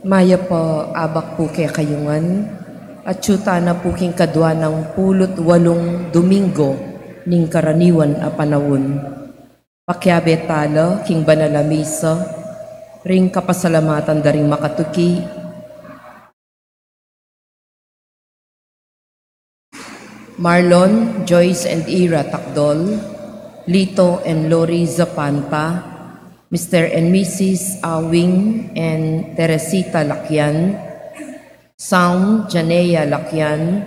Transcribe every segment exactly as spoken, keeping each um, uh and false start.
Mayap a abak pu kekayu ngan, atyu tana pu king kadwa nang pulu't walung Domingo ning karaniwan a panaun. Pakiabe tala king banal a misa, ring kapasalamatan da ring makatuki, Marlon, Joyce and Ira Takdol, Lito and Lori Zapanta, Mister and Missus Awing and Teresita Lakian, Sam, Janea Lakian,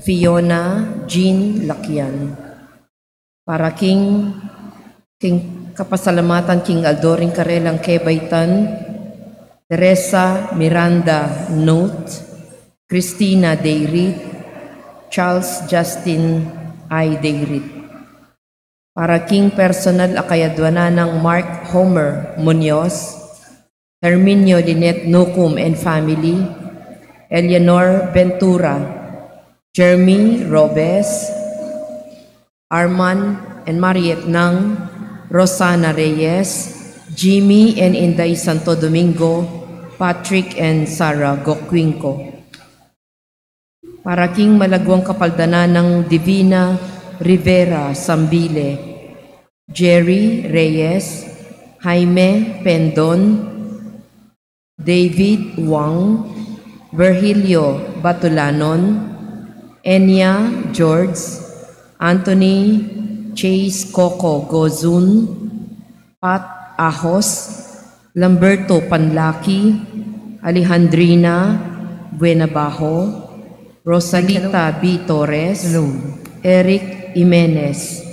Fiona, Jean Lakian. Para king, king kapasalamatan king aldo ring karelang kebaitan, Teresa Miranda Note, Christina Dayrit, Charles Justin I. Dayrit. Para king personal a kayadwanan nang Mark Homer Munoz, Herminio Lynette Nucum and family, Eleanor Ventura, Jeremy Robes, Arman and Mariet Nang, Rosana Reyes, Jimmy and Inday Santo Domingo, Patrick and Sarah Gocuinco. Para king malagwang kapaldanan nang Divina Rivera Sambile, Jerry Reyes, Jaime Pendon, David Wang, Virgilio Batulanon, Enya George, Anthony Chase Coco Gozun, Pat Ahos, Lamberto Panlaki, Alejandrina Buenabajo, Rosalita B. Torres, Hello. Eric Jimenez,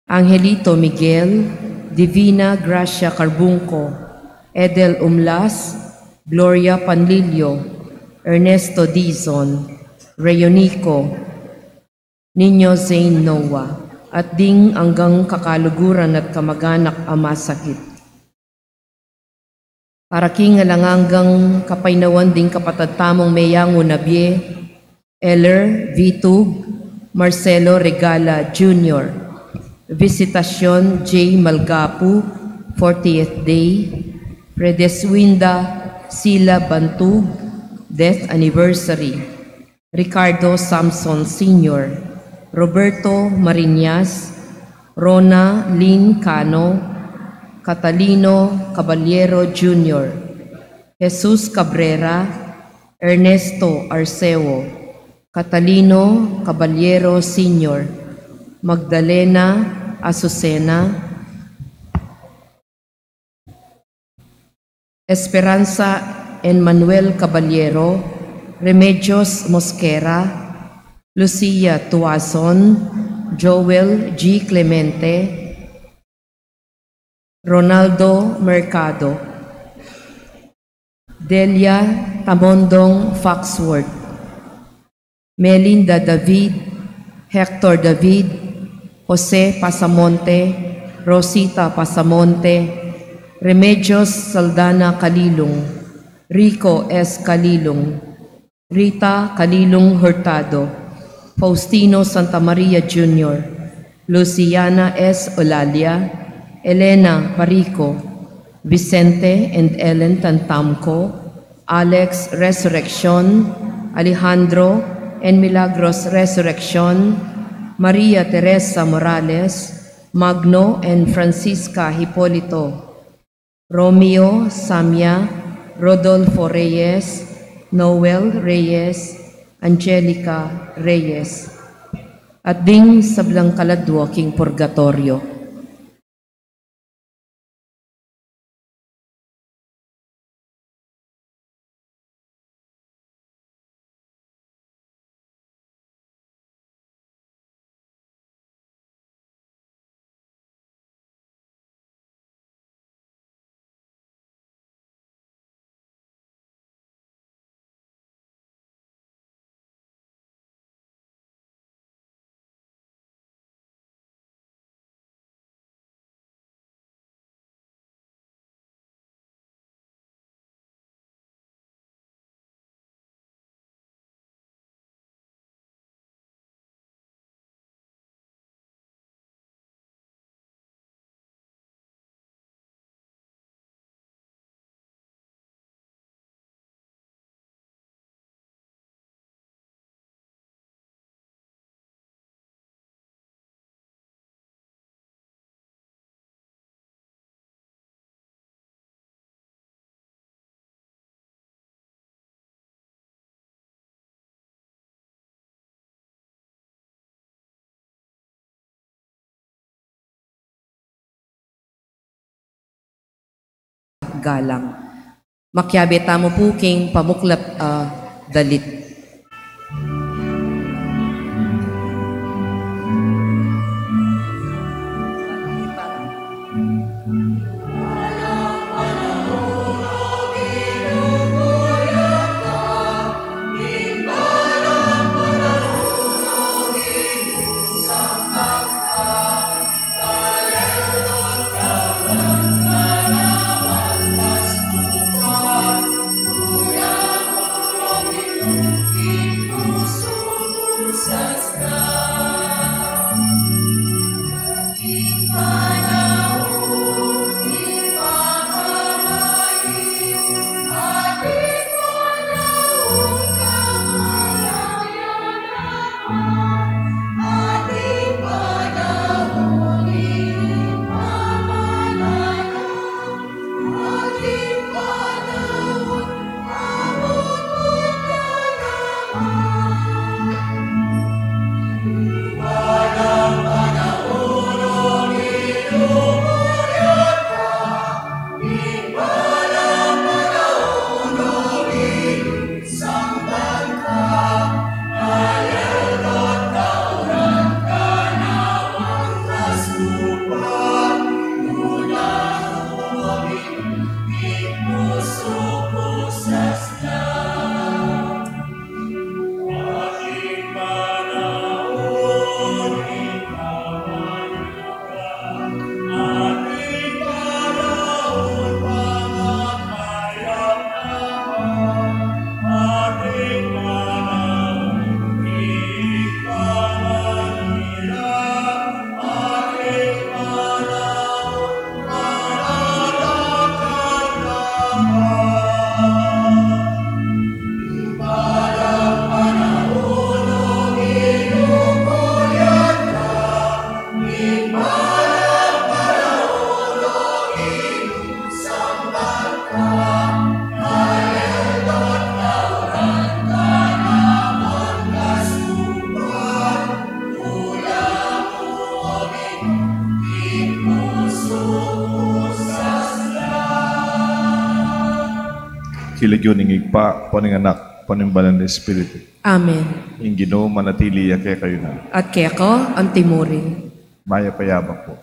Angelito Miguel, Divina Gracia Carbunco, Edel Umlas, Gloria Panlilio, Ernesto Dizon, Reyonico, Niño Zane Noah, at ding anggang kakaluguran at kamaganak a masakit. Para king alang anggang kapainawan ding kapatad tamung meyangu na bie, Eller Vitug, Marcelo Regala Junior, Visitacion J. Malgapu, fortieth day, Fredeswinda Sila Bantug, death anniversary, Ricardo Samson Senior, Roberto Mariñas, Rona Lynn Cano, Catalino Caballero Junior, Jesus Cabrera, Ernesto Arceo, Catalino Caballero Senior, Magdalena Azucena, Esperanza Emmanuel Caballero, Remedios Mosquera, Lucia Tuason, Joel G. Clemente, Ronaldo Mercado, Delia Tamondong Foxworth, Melinda David, Hector David, Jose Pasamonte, Rosita Pasamonte, Remedios Saldana Calilung, Rico S. Calilung, Rita Calilung Hurtado, Faustino Santamaria Junior, Luciana S. Olalia, Elena Parico, Vicente and Ellen Tantamco, Alex Resurreccion, Alejandro and Milagros Resurreccion, Maria Teresa Morales, Magno and Francisca Hipolito, Romeo Samia, Rodolfo Reyes, Noel Reyes, Angelica Reyes, at ding sablang kaladwa king purgatorio. galang. Makiabe tamu pu king pamuklap a dalit. King lagyu ning Ibpa, ampo ning Anak, ampo ning Banal a Espiritu. Amen. Ing Ginu manatili ya kekayu ngan. At keka antimurin. Mayap a yabak pu.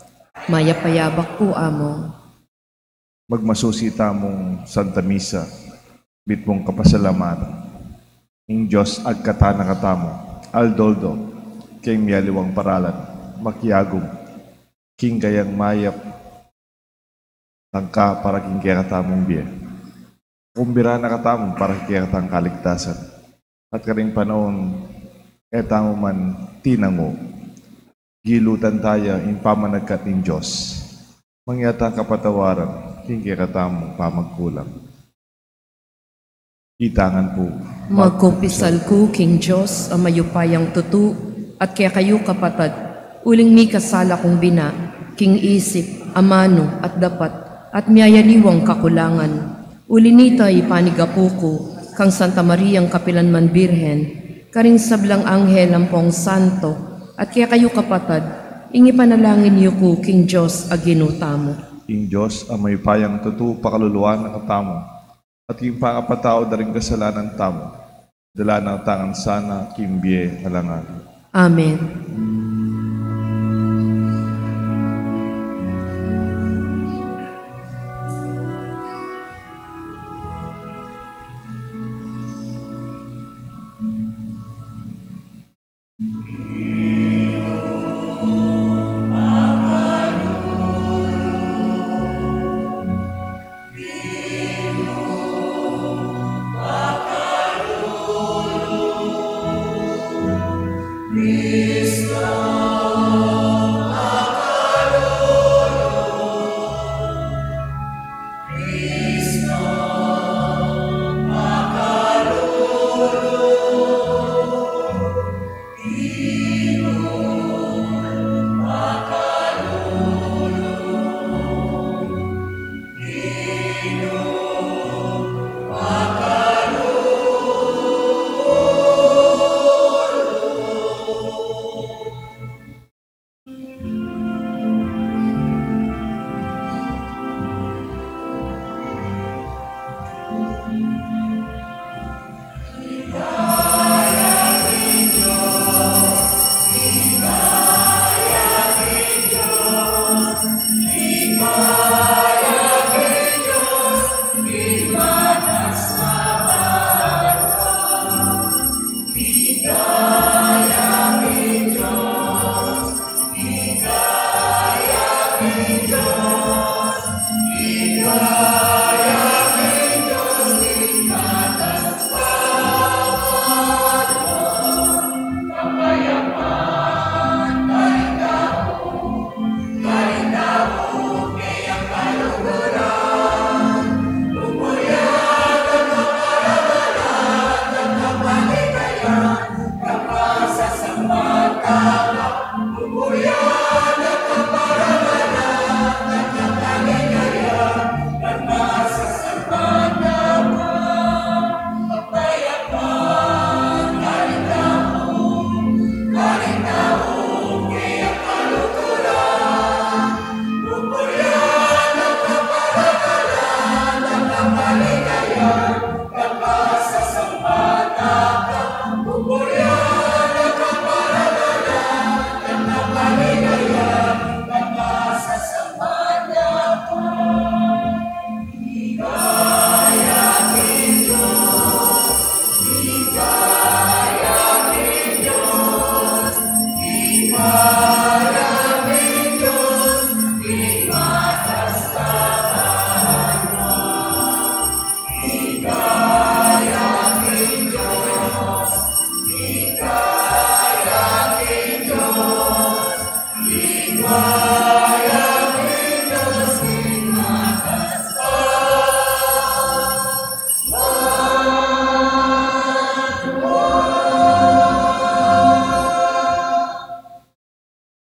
Mayap a yabak pu, Among. Magmasusi tamung Santa Misa, mitmung kapasalamatan. Ing Dios agkatan na katamu, aldo-aldo, king mialiwang paralan, makiagum king kayang mayap tangka para king kekatamung bie. Kumbira na katamu para king kekatang kaligtasan. At karing panaun, e tamu man tinangu, gilutan taya ing pamanagkat ning Dios. Mangyaring kapatawaran king kekatamung pamagkulang. Itang ngan pu. Magkumpisal ku king Dios a mayupayang tutu, at kekayu kapatad, uling mikasala kung bina, king isip, amanu, at dapat, at miyayaliwang kakulangan. Uli nita ipanigapu ku kang Santa Mariang kapilan man Birhen, karing sablang anghel ampong santo, at kekayu kapatad, ing ipanalangin yu ku king Dios a Ginu tamu. Ing Dios a mayupayang tutu pakaluluan na katamu, at ing pangapatawad da ring kasalanan tamu, dala na katamu ngan sana king bie alang angga. Amen.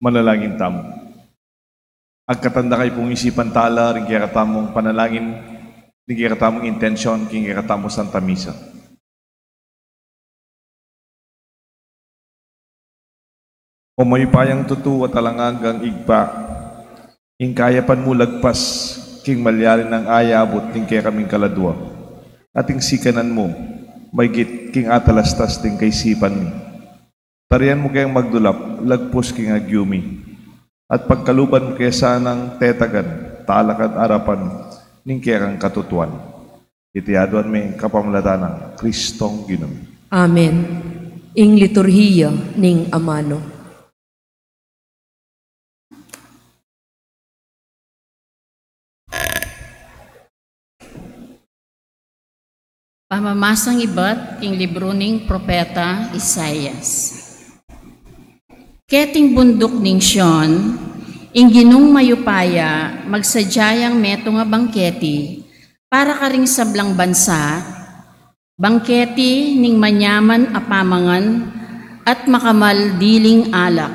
Manalangin tamu. Agkatan da kay pung isipan tala ring kekatamung panalangin, ring kekatamung intensyon, king kekatamung Santa Misa. O mayupayang tutu at alang anggang Ibpa, ing kayapan mu lagpas king malyari nang ayabut ning kekaming kaladua, at ing sikanan mu maygit king atalastas ning kaisipan mi. Tarian mu keng magdulap lagpus king agyu mi, at pagkaluban mu ke sanang tetagan, talakad arapan ning kekang katutuan. Iti aduan mi kapamilatan nang Kristong Ginu mi. Amen. Ing liturhiya ning amanu. Pamamasang ibat king libru ning propeta Isaias. Keting bunduk ning Sion, ing Ginung mayupaya, magsadya yang metung a bangketi para karing sablang bansa, bangketi ning manyaman a pamangan at makamal diling alak.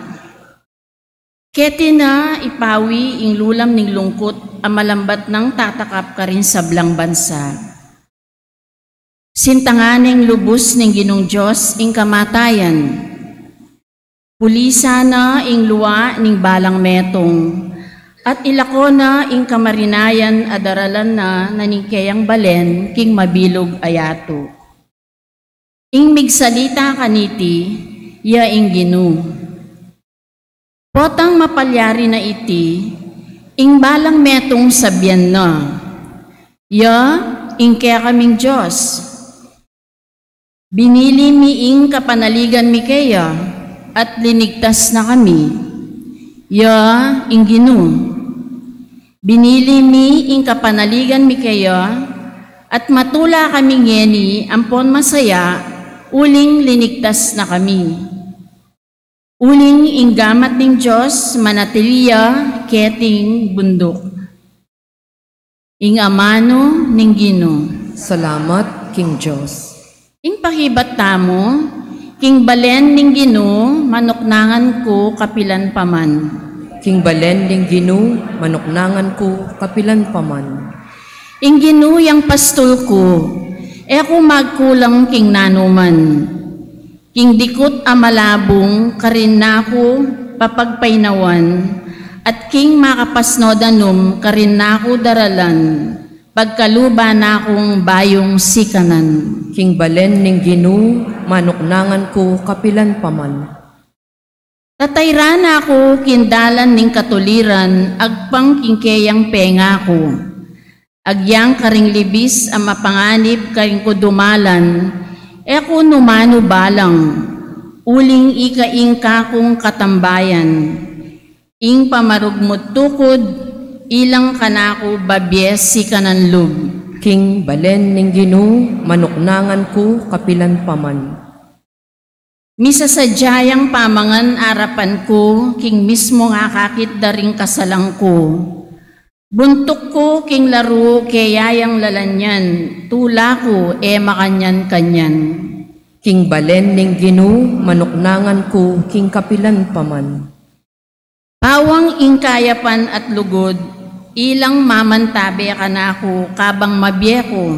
Keti na ipawi ing lulam ning lungkut a malambat nang tatakap karing sablang bansa. Sintangan ning lubus ning Ginung Dios ing kamatayan. Pulisan na ing lua ning balang metung, at ilako na ing kamarinayan a daralan na na ning keyang balen king mabilug a yatu. Ing migsalita kaniti, ya ing Ginu. Potang mapalyari na iti, ing balang metung sabian na, ya ing kekaming Dios. Binili mi ing kapanaligan mi keya, at linigtas na kami, ya ing Ginu. Binili mi ing kapanaligan mi keya, at matula kami ngeni ampon masaya, uling linigtas na kami. Uling ing gamat ning Dios manatili ya keting bunduk. Ing amanu ning Ginu. Salamat king Dios. Ing pakibat tamu, king balen ning Ginu manuknangan ku kapilan pa man. King balen ning Ginu manuknangan ku kapilan pa man. Ing Ginu yang pastul ku, e ku magkulang king nanuman. King dikut a malabung karin na ku papagpainawan, at king makapasnud a num karin na ku daralan, pagkaluban na kung bayung sikanan. King balen ning Ginu manuknangan ku kapilan pa man. Tatayran na ku king dalan ning katuliran, agpang king keyang pengaku. Agyang karing libis a mapanganib karing ku dumalan, e ku numanu balang, uling ika ing kakung katambayan. Ing pamarugmut tukud, ilang kanaku babie sikanan lub. King balen ning Ginu manuknangan ku kapilan pa man. Misasadya yang pamangan arapan ku, king mismung akakit da ring kasalang ku. Buntuk ku king laru keya yang lalanyan, tula ku e makanyan-kanyan. King balen ning Ginu manuknangan ku king kapilan pa man. Pawang ing kayapan at lugud, ilang mamantabe kanaku kabang mabie ku,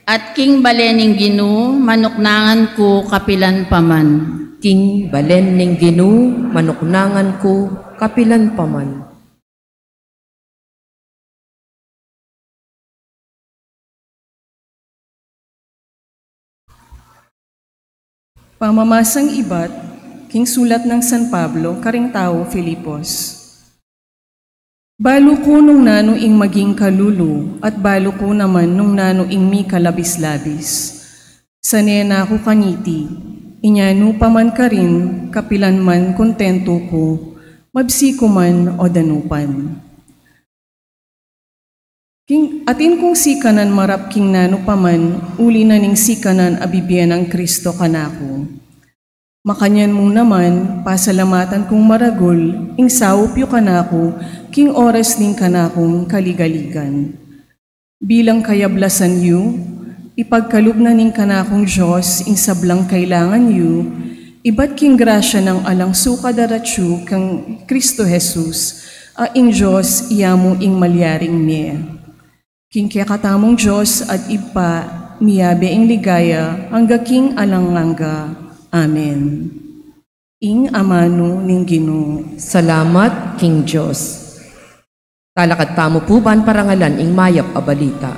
at king balen ning Ginu manuknangan ku kapilan pa man. King balen ning Ginu manuknangan ku kapilan pa man. Pamamasang ibat king sulat nang San Pablo karing tau Filipos. Balu ku nung nanu ing maging kalulu, at balu ku naman nung nanu ing mikalabis-labis. Sane na ku kaniti, inya nu pa man karin, kapilan man kontentu ku, mabsi ku man o danupan. King, atin kung sikanan marap king nanu pa man, uli na ning sikanan a bibie nang Kristo kanaku. Makanyan mu naman, pasalamatan kung maragul ing saup yu kanaku king oras ning kanakung kaligaligan. Bilang kayablasan yu, ipagkalub na ning kanakung Dios ing sablang kailangan yu, Ibat king grasya nang alang sukad a ratsu kang Kristo Jesus, a ing Dios iya mu ing malyaring mie. King kekatamung Dios at Ibpa, miyabe ing ligaya angga king alang angga. Amen. Ing amanu ning Ginu. Salamat king Dios. Talakad tamu pu ban parangalan ing mayap a balita.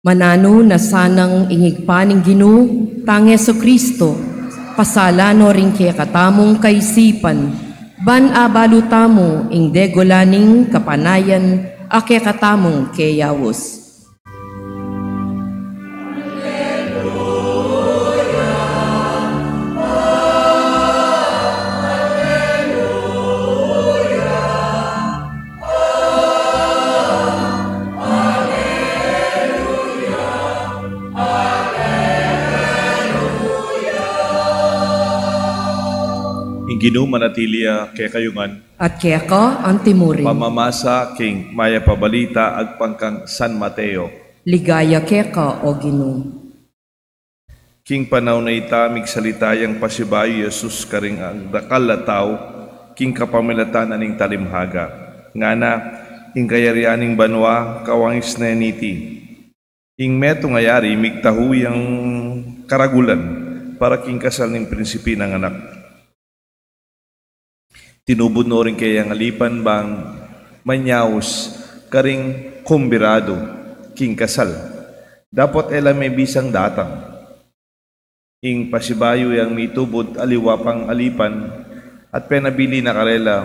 Mananu na sanang ing Ibpa ning Ginu tang Jesucristo, pasalan no ring kekatamung kaisipan, ban abalu tamu ing degulan ning kapanayan a kekatamung keyaus. Ing Ginu manatili ya kekayu ngan. At keka anti murin. Pamamasa king mayap a balita agpang kang San Mateo. Ligaya keka, O Ginu. King panaun a ita, migsalita yang pasibayu i Jesus karing dakal a tau king kapamilatan na ning talimhaga. Ngana, ing kayarian ning banua kawangis na niti. Ing metung a yari migtau yang karagulan para king kasal ning prinsipe nang anak. Tinubud no ring keyang alipan bang manyaus karing kumbiradu king kasal, dapot e la mebisang datang. Ing pasibayu yang mitubud aliwa pang alipan at penabili na karela,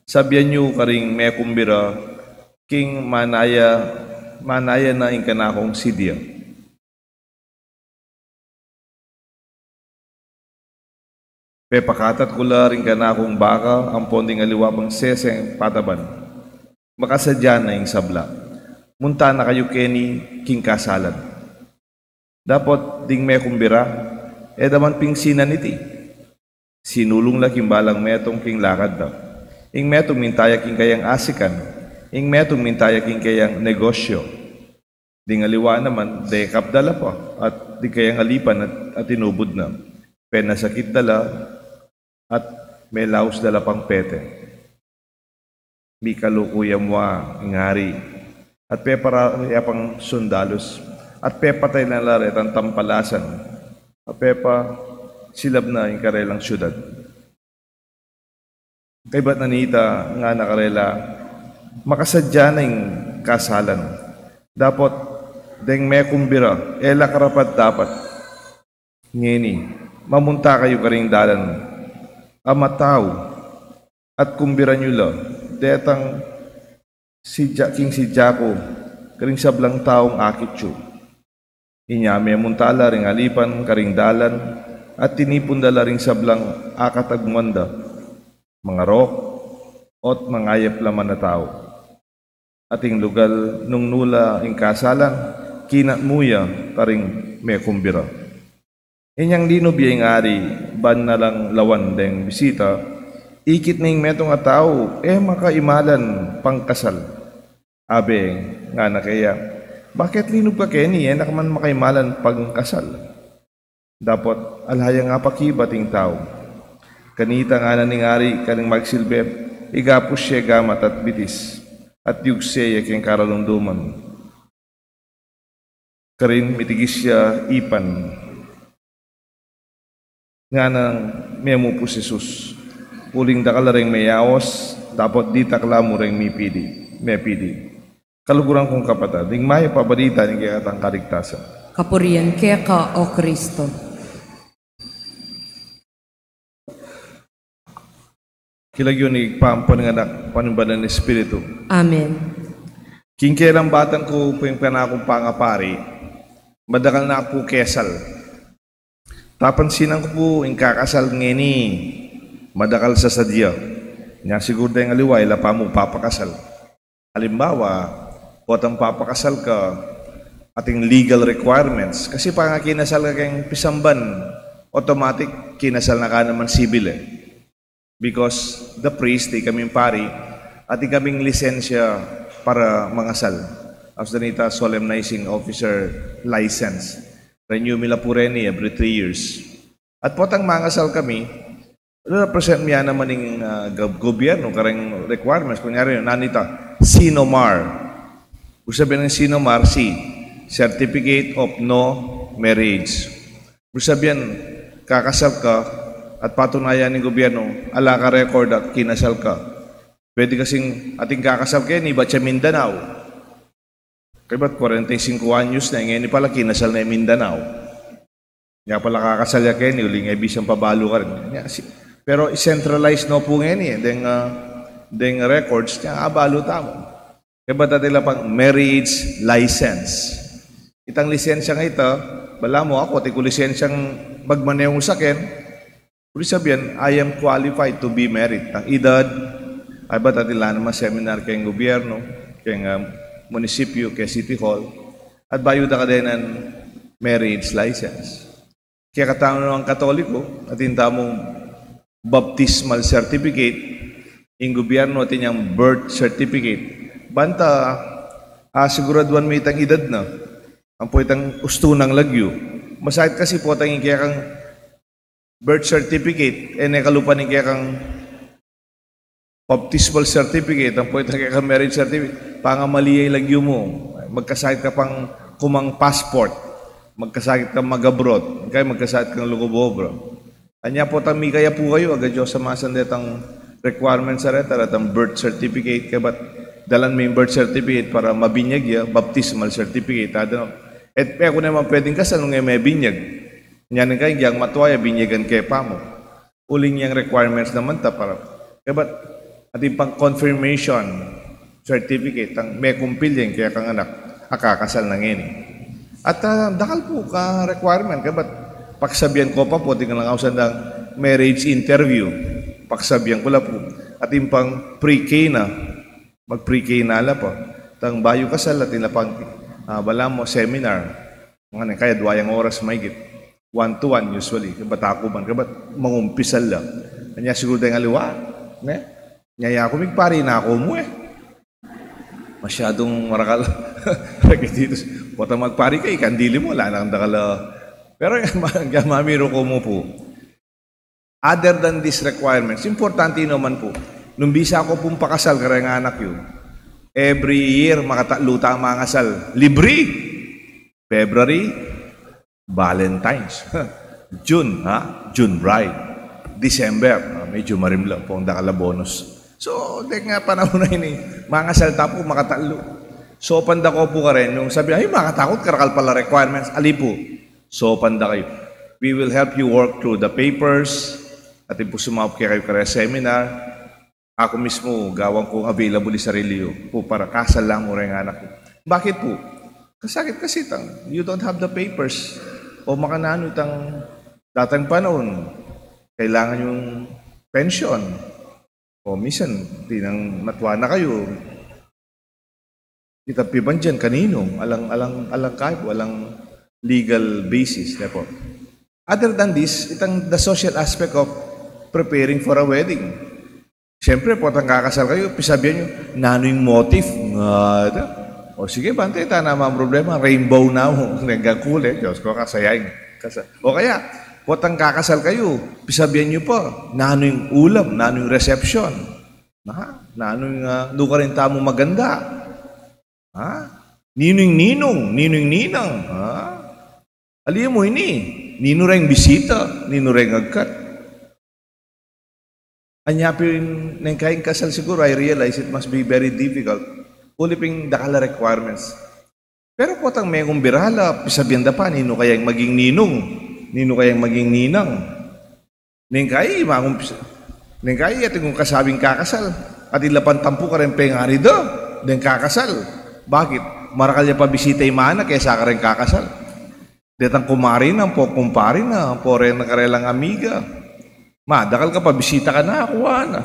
sabian yu karing mekumbira king manaya, manaya na ing kanakung sidya. Pepakatat ku la ring kanakung baka ampon ding aliwa pang seseng pataban. Makasadya na ing sabla. Munta na kayu keni king kasalan. Dapot ding mekumbira, e da man pingsinan iti. Sinulung la king balang metung king lakad da. Ing metung minta ya king kayang asikan, ing metung minta ya king kayang negosyo. Ding aliwa naman, dekap da la pa, at ding kayang alipan at, at tinubud na. Penasakit da la, at melaus da la pang pete. Mikaluku ya mu ing ari, at pepara ya pang sundalus, at pepatay na la retang tampalasan, at pepasilab na ing karelang siudad. Kaybat na nita, ngana karela, makasadya na ing kasalan. Dapot deng mekumbira, e la karapat-dapat. Ngeni, mamunta kayu karing dalan a matau, at kumbiran yu la detang sidya, king sidya ku, karing sablang taung akit yu. Inya memunta la ring alipan karing dalan, at tinipun da la ring sablang akatagmuan da, mangarok, ot mangayap la man a tau. At ing lugal nung nu la ing kasalan, kinat mu ya karing mekumbira. Inyang linub ya ing ari, ban na lang lawan deng bisita, ikit ne ing metung a tau, e makaimalan pangkasal. Abe, ngana keya, bakit linub ka keni, e na ka man makaimalan pangkasal? Dapot ala ya nang pakibat ing tau. Kanita ngana ning ari karing magsilbi, igapus ye gamat at bitis, at yugse ye keng karalumduman. Karin mitigis ya ipan. Nganang memupu si Jesus, uling dakal la reng meyaus, dapot ditak la mu reng mipili, mepili. Kaluguran kung kapatad, ing mayap a balita ning kekatang kaligtasan. Kapurian keka, O Kristo. King lagyu ning Ibpa, ampo ning Anak, ampo ning Banal a Espiritu. Amen. King kelang batan ku pu ing panakung pangapari, madakal na pu kesal. Tapansinan ku pu ing kakasal ngeni, madakal sa sadya. Nya siguru deng aliwa, ila pa mu papakasal. Alimbawa, potang papakasal ka, ating legal requirements. Kasi panga kinasal ka keng pisamban, automatic kinasal na ka naman sibil e. Because the priest, ikaming pari, atin kaming lisensya para mangasal. As danita solemnizing officer license. Renew mi la pu reni every three years. At potang mangasal kami, represent mi ya naman ing, ah, gob-, gobyerno, kareng requirements. Kunyari, nanita, CINOMAR. Ibig sabihin ng CINOMAR, C, Certificate of No Marriage. Ibig sabihin, kakasal ka at patunayan ning gobyerno, ala ka record at kinasal ka. Pwede kasing ating kakasal keni, ibat ya Mindanao. Kaybat kwarenta y singko anyos na, ngeni pala kinasal na ya Mindanao. Nya pala kakasal ya keni, uling e bisang pabalu karin. Nya, si-, pero i-centralize no pu ngeni e, deng, ah, deng records, nya abalu tamu. Kaybat atin la pang marriage license. Itang lisensya nga ita, balamu aku, atin ku lisensyang magmaneho ning saken, ibig sabihin, I am qualified to be married. Ang edad, ay, ibat atin la naman seminar keng gobyerno, keng, ah, munisipyo, keng City Hall, at bayu da ka deng marriage license. Kaya katamu namang Katoliko, atin tamung baptismal certificate, ing gobyerno atin yang birth certificate. Banta, ah, siguraduan me itang edad na, ampo itang ustu nang lagyu. Masakit kasi potang ing kekang birth certificate, e ne kalupa ning kekang baptismal certificate, ampo itang kekang marriage certificate, panga mali ya ing lagyu mu. Magkasakit ka pang kumang passport, magkasakit ka mag-abroad, kaya magkasakit kang lugub obra. Anya potang mikaya pu kayu, agad yu samasan detang requirements a reta, retang birth certificate, kaybat dalan me ing birth certificate para mabinyag ya, baptismal certificate, I don't know. At e ku naman pwedeng kasal nung e me binyag. Nya ning kaya, ing matua ya, binyagan ke pa mu. Uling yang requirements naman ta para, kaybat atin pang confirmation certificate, tang mekumpil yang kekang anak a kakasal na ngeni. At, ah, dakal pu ka requirement, kaybat paksabian ko pa pu, atin lang ausan dang marriage interview. Paksabian ku la pu. Atin pang pre-K na, mag-pre-K na la pa. Tang bayu kasal, atin la pang, ah, balamu seminar. Ngeni kaya duang oras mahigit. One to one usually. Kaybat aku man, kaybat mangumpisal la. Anya siguru deng aliwa, ne? Nya ya ku, migpari na ku mu e. Masyadung marakal. Rakiditus. Potang magpari ka, ikang dili mu, ala nang dakal a. Pero yan, mamiru ku mu pu. Other than these requirements, importante naman pu, nung bisa ku pung pakasal kareng anak yu, every year, makatatlu tamung mangasal. Libre! February, Valentine's. June, ha? June bride. December, ah, medyo marimla pu, dakal a bonus. So, deng panahun a ini, mangasal ta pu, makatatlu. So, panda ko pu karen, nung sabi, ay, makatakut, karakal pala requirements. Ali pu, so, panda kayu. We will help you work through the papers. Atin pu sumaup kekayu kareng seminar. Aku mismu, gawan kung available ing sarili yu pu para kasal la mu reng anak yu. Bakit pu? Kasakit kasi tang, you don't have the papers. O makananu tang datang panahun, kailangan yung pension. O minsan, tinang matua na kayu, itang pibandian kaninu, alang, alang, alang kaya pu, alang legal basis, ne pu. Other than this, itang the social aspect of preparing for a wedding. Siyempre, potang kakasal kayu, pisabian yu, nanu ing motif? Nga, ito. O sige, bante, ita namang problema, rainbow na ho. Nenggang kule, Diyos ko, kasayain. Kasa-, o kaya, potang kakasal kayu, pisabian yu pa, nanu ing ulam, nanu ing reception? Ha? Nanu ing, ah, nukarin tamu maganda? Ha? Ninu ing ninung, ninu ing ninang? Ha? Ali mu ini, ninu reng bisita, ninu reng agkat? Anya pin, neng kayang kasal siguro, I realize it must be very difficult. Uli pin dakal a requirements. Pero potang mengumbira la, pisabian da pa, ninu kayang maging ninung, ninu kayang maging ninang. Neng kaya, mangumpisa. Neng kai, atin kung kasabing kakasal. Atin la pang tampu kareng pengari da, deng kakasal. Bakit? Marakal ya pabisita ing ima na kesa kareng kakasal. Detang kumari na, ampo kumpari na, ampo reng karelang amiga. Madakal ka pabisita kanaku, ngana.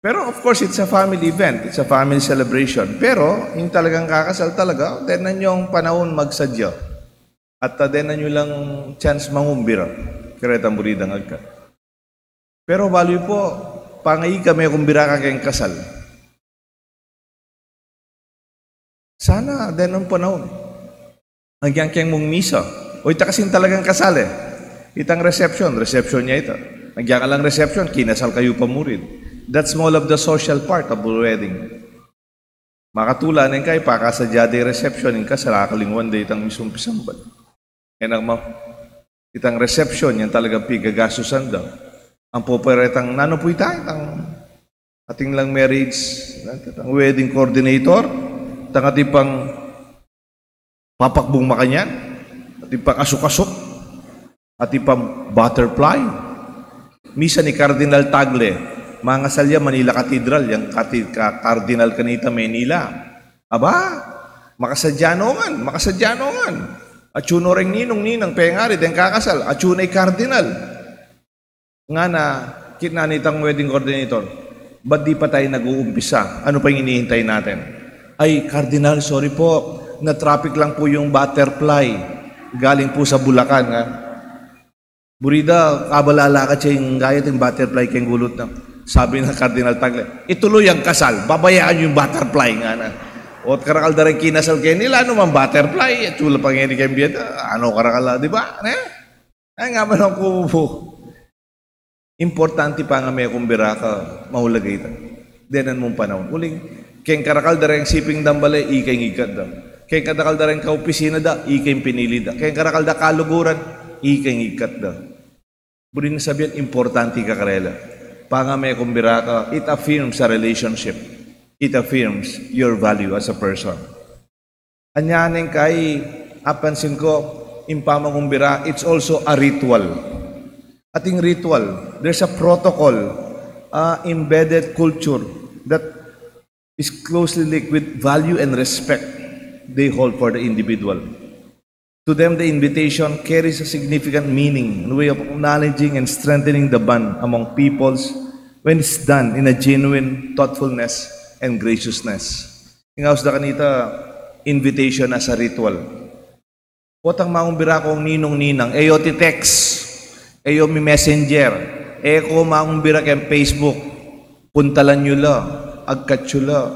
Pero of course, it's a family event. It's a family celebration. Pero ing talagang kakasal talaga, denan yung panaun magsadya. At, ah, denan yu lang chance mangumbira karetang buridang agkat. Pero balu yu pu, pangaika mekumbira ka keng kasal. Sana denan panaun. Agyang keng mung misa. O ita kasing talagang kasal e. Itang reception, reception ya ita. Agyang alang reception, kinasal kayu pa murin. That's more of the social part of the wedding. Makatula neng kai, pakasadya da ing reception, ing kasal akalingwan da itang mismung pisamban. E na ma, itang reception, yang talagang pigagastusan da. Ampo pa retang, nanu pu ita, itang atin lang marriage, itang wedding coordinator, itang atin pang papakbung makanyan, atin pang asuk-asuk, atin pang butterfly. Misan i Cardinal Tagle, mangasal ya Manila Cathedral, yang kati-, ka-, Cardinal kanita Manila. Aba, makasadya no ngan, makasadya no ngan. Atyu no reng ninung, ninang, pengari, deng kakasal, atyu na i Cardinal. Ngana, kitnan nitang wedding coordinator, "Ba't di pa tayo nag-uumpisa? Ano pa yung hinihintay natin?" "Ay, Cardinal, sorry po. Na-traffic lang po yung butterfly. Galing po sa Bulacan," nga. Buri da, kabang lalakad ya ing gayat ing butterfly keng gulut na. Sabi na Cardinal Tagle, "Ituloy ang kasal. Babayaan niyo yung butterfly," ngana. O karakal da reng kinasal keni, la nu mang butterfly, atyu la pa ngeni keng bie da, ano karakal la, di ba? Ne? Ay, nga man ang kubu. Importante pa nga mekumbira ka, maulaga ita. Denan mung panaun. Uling, keng karakal da reng siping dang bale, ika ing igkat da. Keng karakal da reng kaopisina da, ika ing pinili da. Keng karakal da kaluguran, ika ing igkat da. Buri nang sabian, importante ka karela. Pa nga mekumbira ka, it affirms a relationship. It affirms your value as a person. Anya neng kai, apansin ku, ing pamangumbira, it's also a ritual. Atin ritual, there's a protocol, uh, embedded culture that is closely linked with value and respect they hold for the individual. To them, the invitation carries a significant meaning in the way of acknowledging and strengthening the bond among peoples when it's done in a genuine thoughtfulness and graciousness. Ing aus da kanita, invitation as a ritual. Potang mangumbira kung ninung ninang, e yu ti-text, e yu mi-messenger, e ku mangumbira keng Facebook, puntalan yu la, agkat yu la.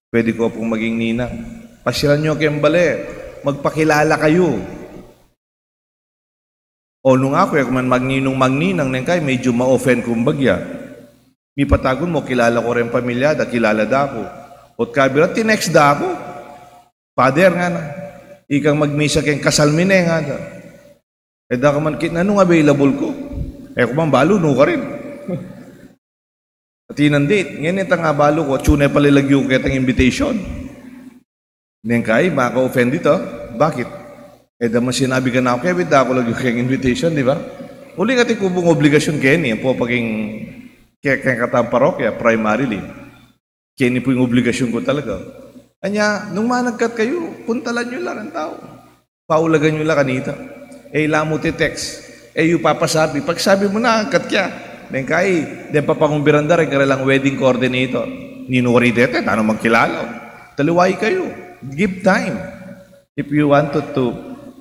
Pwede ku pung maging ninang. Pasyalan yu keng bale, magpakilala kayu. O nung aku, e ku man magninung magninang, neng kai, medyu ma-offend kung bagya. Mipatagun mu, kilala ku reng pamilya da, kilala da ku. Ot kabira, tinext da ku. Father, ngana, ikang magmisa keng kasal mi ne, ngana. E da ka man kitnan nung available ku. E ku man balu, nu karin. At inandit, ngeni itang abalu ku, atyu ne pala lagyu ku ketang invitation. Neng kai, maka-offend ita. Bakit? E da man sinabi kanaku, kebit da ku lagyu keng invitation, di ba? Uling atin ku pung obligasyun keni, ampo pa king, ke-, keng katang parokya, primarily. Keni pu ing obligasyun ku talaga. Anya, nung managkat kayu, puntalan yu la reng tau. Paulagan yu la kanita. E la mu ti-text. E yu papasabi. Pagsabi mu na, agkat kya. Neng kai, deng papangumbiran da reng karelang wedding coordinator. Ninu wari dete, tana magkilala. Taliwai kayu. Give time. If you wanted to,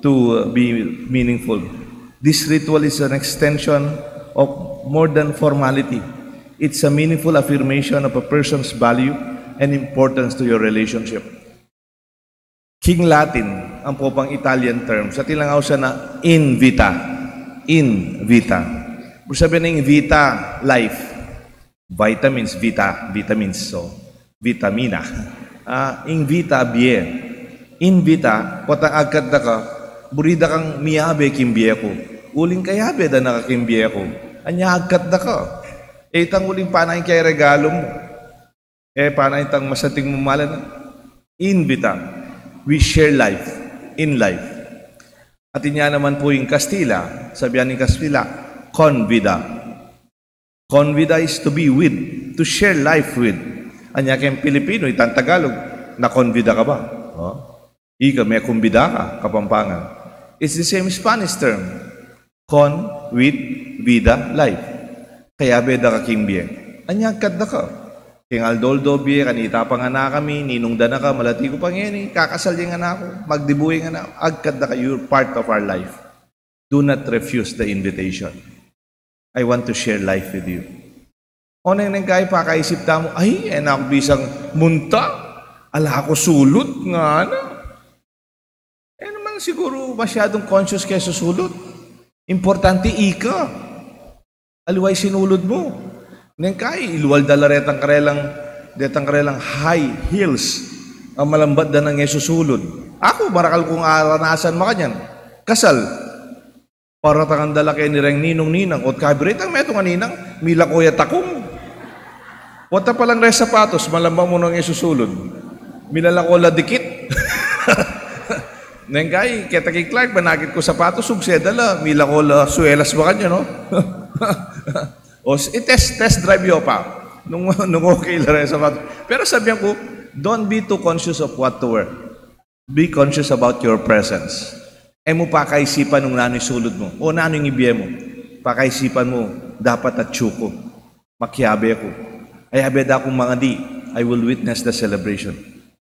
to, uh, be meaningful, this ritual is an extension of more than formality. It's a meaningful affirmation of a person's value and importance to your relationship. King Latin, ampo pang Italian terms, atin lang ausan na invita. Invita. Ibig sabihin ning vita, life. Vitamins, vita, vitamins, so, vitamina. Ah, ing vita, bie. Invita, potang agkat da ka, buri da kang miyabe king bie ku. Uling kayabe da na ka king bie ku. Anya agkat da ka. E itang uling pana ing kaya regalo mu. E pana itang masating mu malan. Invita. We share life in life. Atin ya naman pu ing Kastila, sabian ning Kastila, convida. Convida is to be with, to share life with. Anya keng Pilipino, itang Tagalog, nakonbida ka ba? Oh? Ika, mekumbida ka, Kapampangan. It's the same Spanish term. Con, with, vida, life. Kayabe da ka king bie. Anya agkat da ka. Keng aldo-aldo bie, kanita pa ngan kami, ninung da na ka, malati ku pa ngeni, kakasal ya ing anak ku, magdibu ya ing anak ku, agkat da ka, you're part of our life. Do not refuse the invitation. I want to share life with you. O neng, neng kai pakaisip tamu, ay, e na ku bisang munta, ala ku sulut, ngana. E naman siguru masyadung conscious keng susulut. Importante ika. Aliwa ing sinulud mu. Neng kai, ilual da la retang karelang, detang karelang high heels. Ang malambat da nang e susulud. Aku, marakal kung aranasan makanyan. Kasal. Paratangan da la keni reng ninung, ninang, ot kabirit ang metung a ninang, milako ya takung. Wata palang re sapatos, malambat mu nang e susulud. Milalako la dikit. Neng kai, keta king Clark, manakit ku sapatos, sugse da la, milako la swelas makanyan, no? O, s-, i-test, test drive yu pa. Nung, nung okay la re sapatos. Pero sabian ku, don't be too conscious of what to wear. Be conscious about your presence. E mu pakaisipan nung nanu ing sulud mu, o nanu ing ibie mu. Pakaisipan mu, dapat atyu ku, makiabe ku. Ayabe da kung mangadi, I will witness the celebration.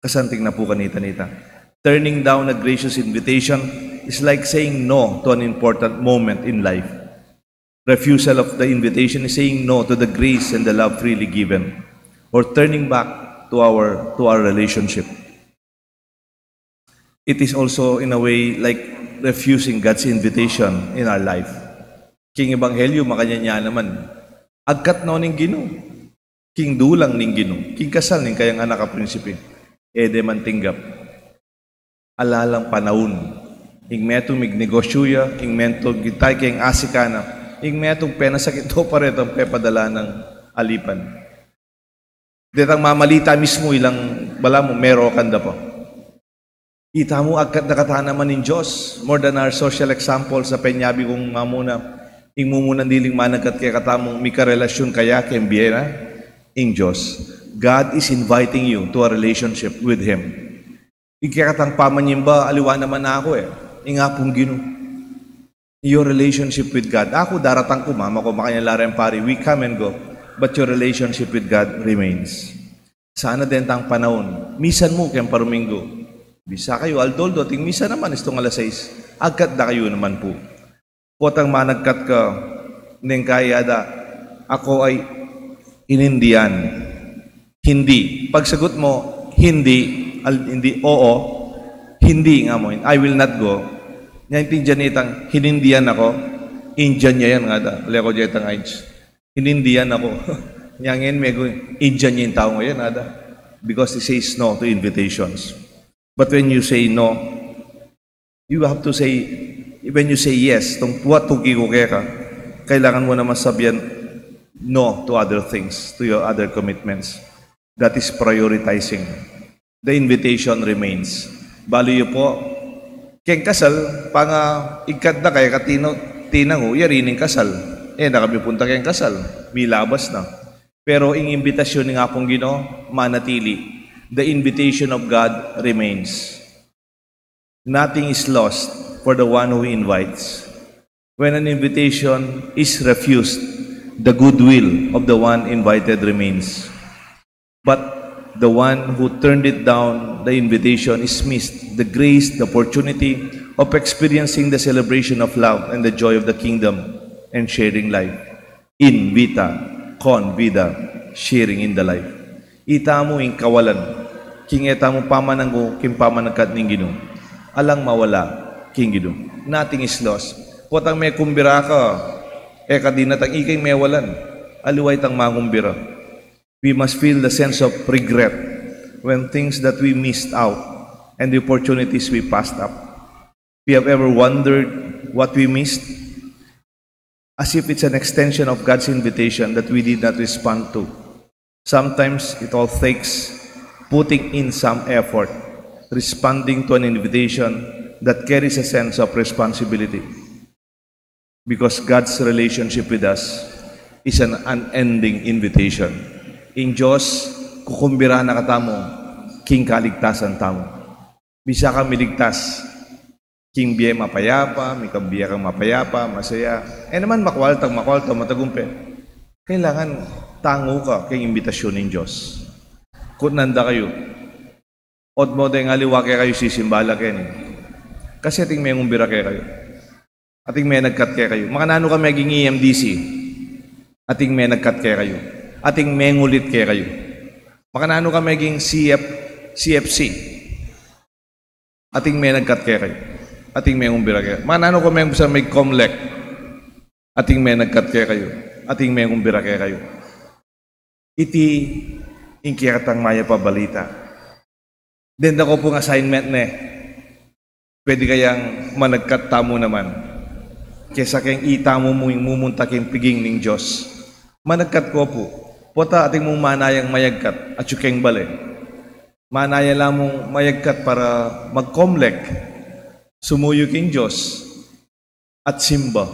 Kasanting na pu kanita-nita. Turning down a gracious invitation is like saying no to an important moment in life. Refusal of the invitation is saying no to the grace and the love freely given, or turning back to our, to our relationship. It is also, in a way, like refusing God's invitation in our life. King ebanghelyo, makanyan ya naman. Agkat no ning Ginu. King dulang ning Ginu. King kasal ning kayang anak a prinsipe. E de man tinggap. Ala lang panaun. Ing metung mignegosyu ya, ing metung gintay keng asika na, ing metung penasakit to pa retang pepadala nang alipan. Detang mamalita mismu ilang balamu, merokan da pa. Itamu, agkat da katamu naman ning Dios, more than our social example sa penyabi kung mamuna, ing mumunan diling managkat kekatamu, mikarelasyun kaya keng bie na, ing Dios. God is inviting you to a relationship with Him. Ing kekatang pamanyimba, aliwa naman aku e. Ing Apung Ginu. Your relationship with God. Aku, daratang ku, mama ku, makanyan la reng pari, we come and go. But your relationship with God remains. Sana deng tang panaun, misan mu keng paruminggu. Bisa kayu, aldo-aldo, ating misa naman, istung alas sais. Agkat da kayu naman pu. Potang managkat ka, neng kai ada, ako ay inindian. Hindi. Pagsagut mu, hindi, al-, hindi, oo, hindi nga mu, I will not go. Nya intindian itang, hinindian ako, Indian ya yan, ngada. Leko ja itang AIDS. Hinindian ako. Nya ngeni, megu, Indian ya ing tau ngayan, ngada. Because he says no to invitations. But when you say no, you have to say, when you say yes, tung puat tuki ku keka, kailangan mu naman sabian no to other things, to your other commitments. That is prioritizing. The invitation remains. Balu yu pu, keng kasal, panga igkat na kaya ka tinu-, tinangu, yari ning kasal. E na kami punta keng kasal, milabas na. Pero ing imbitasyun ning Apung Ginu, manatili. The invitation of God remains. Nothing is lost for the one who invites. When an invitation is refused, the goodwill of the one invited remains. But the one who turned it down, the invitation is missed. The grace, the opportunity of experiencing the celebration of love and the joy of the kingdom and sharing life. Invita, convida, sharing in the life. Itamu ing kawalan, king e tamu pamanangu, king pamanagkat ning Ginu. Alang mawala, king Ginu. Nothing is lost. Potang mekumbira ka, e ka dinatang, ika ing mewalan. Aliwa itang mangumbira. We must feel the sense of regret when things that we missed out and the opportunities we passed up. We have ever wondered what we missed? As if it's an extension of God's invitation that we did not respond to. Sometimes it all takes putting in some effort, responding to an invitation that carries a sense of responsibility. Because God's relationship with us is an unending invitation. Ing Dios, kukumbira na katamu king kaligtasan tamu. Bisa ka miligtas king bie mapayapa, mikabie kang mapayapa, masaya. E naman, makwaltang makwalta, matagumpe. Kailangan tangu ka king imbitasyun ning Dios. Kutnan da kayu, otmo deng aliwa kekayu, sisimba la keni. Kasi ating mengumbira kekayu. Ating menagkat kekayu. Makananu ka meging E M D C? Ating menagkat kekayu. Ating mengulit kekayu. Makananu ka meging C F, C F C? Ating menagkat kekayu. Ating mengumbira kekayu. Makananu ka meging sa mig-Comelec? Ating menagkat kekayu. Ating mengumbira kekayu. Iti ing kekatang mayap a balita. Denda ko pung assignment ne. Pwede kayang managkat tamu naman kesa keng itamu mu ing mumunta keng piging ning Dios. Managkat ko pu. Pota ating mung manayang mayagkat, atyu keng bale. Manaya la mung mayagkat para mag-Comelec, sumuyu keng Dios, at simba.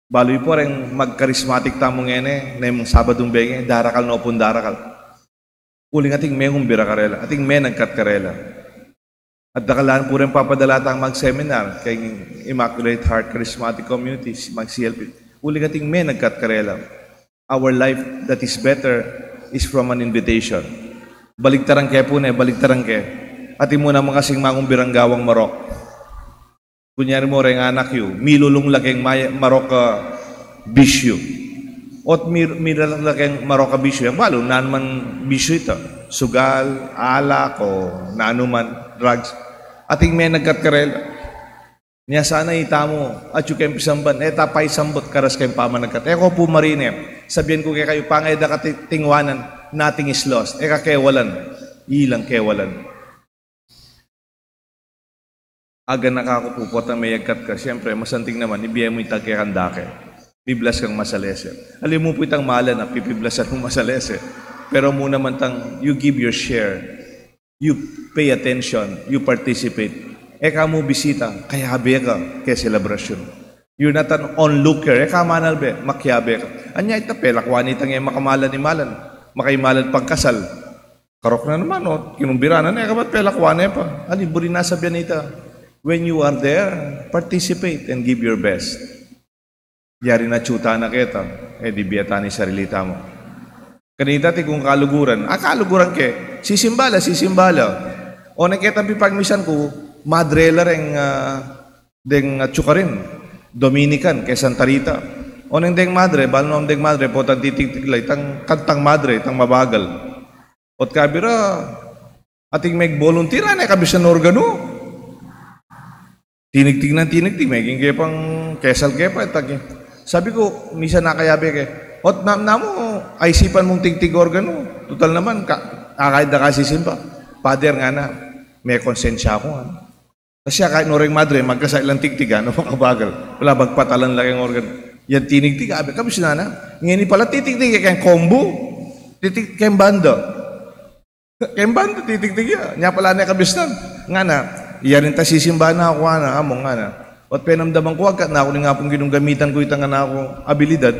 Balu yu pu reng mag-charismatic tamu ngeni, neng Sabadung bengi, darakal no pung darakal. Uling ating mengumbira karela, ating menagkat karela. At dakal la pu reng papadala tang mag-seminar keng Immaculate Heart Charismatic Community, mag-C L P. Uling ating menagkat karela. Our life that is better is from an invitation. Baligtaran ke pu ne, baligtaran ke. Atin mu naman kasing mangumbirang gawang marok. Kunyari mu reng anak yu, milulung la keng may-, marok a bisyu. Ot mir-, miralak la keng marok a bisyu. Yang balu, nanu man bisyu ita. Sugal, alak, o nanu man, drugs. Ating menagkat karela. Nya sana itamu, atyu keng pisamban, e ta pa isambut karas keng pamanagkat. E ko pu marine, sabian ku kekayu, pangayda ka ti-, tingwanan, nothing is lost. E ka kewalan, ilang kewalan. Aganaka ku pu, potang meyagkat ka, siyempre, masanting naman, ibie mu itang kekang dake. Piblas kang masalese. Aliwa mu pu itang malan a, pipiblasan mu masalese. Pero mu naman tang, you give your share. You pay attention, you participate. E ka mu bisita, kayabe ka keng selebrasyun. You're not an onlooker. E ka manalbe, makiabe ka. Anya ita, pelakwan itang e makamalan-imalan. Makaimalan pang kasal. Karok na naman, o, kinumbira na, e ka ba't pelakwan e pa? Ali, buri na sabian ita. When you are there, participate and give your best. Yari na atyu ta na keta, e di bie ta na ing sarili tamu. Kanita ti kung kaluguran, a, kaluguran ke, sisimba la, sisimba la. Oneng ketang pipagmisan ku, madre la reng, a, deng, a, atyu karin, Dominican, keng Santa Rita. Oneng deng madre, balu nung deng madre, potang titigtig la, itang kantang madre, itang mabagal. Ot kabira, ating meg-volunteer, a, ne kabisnan organu. Tinigtig nang tinigtig, meging kepang kesal ke pa, itang ke. Sabi ku, misan nakayabe ke, ot na-, namu, aisipan mung tigtig organu. Tutal naman, ka-, akayad da ka sisimba. Pader, ngana, mekonsensya ku, ngana. Kasi akayad no reng madre, magkasa ilang tigtig, a, no, makabagal. Ala, bagpatalan la keng organ. Yang tinigtig, abe, kabisnan na. Ngeni pala titigtig ya keng kombu. Titig-, keng banda. Keng banda titigtig ya. Nya pala ne kabisnan. Ngana, yarin ta sisimba na ku, ngana, among, ngana. Ot penamdaman ku, agkat na ku ning Apung Ginu gamitan ku itang ngana kung abilidad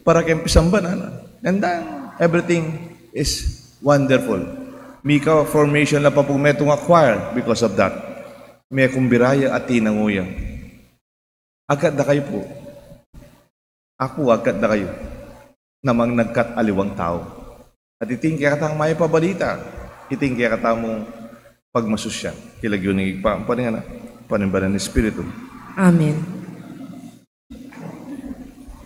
para keng pisamban, ngana. And then, everything is wonderful. Mika formation la pa pu metung a choir because of that. Mekumbira ya at tinangu ya. Agkat da kayu pu. Aku, agkat da kayu. Na managkat aliwang tau. At iti ing kekatang mayap a balita. Iti ing kekatamung pagmasusyan. King lagyu ning Ibpa, ampo ning Anak, ampo ning Banal a Espiritu. Amen.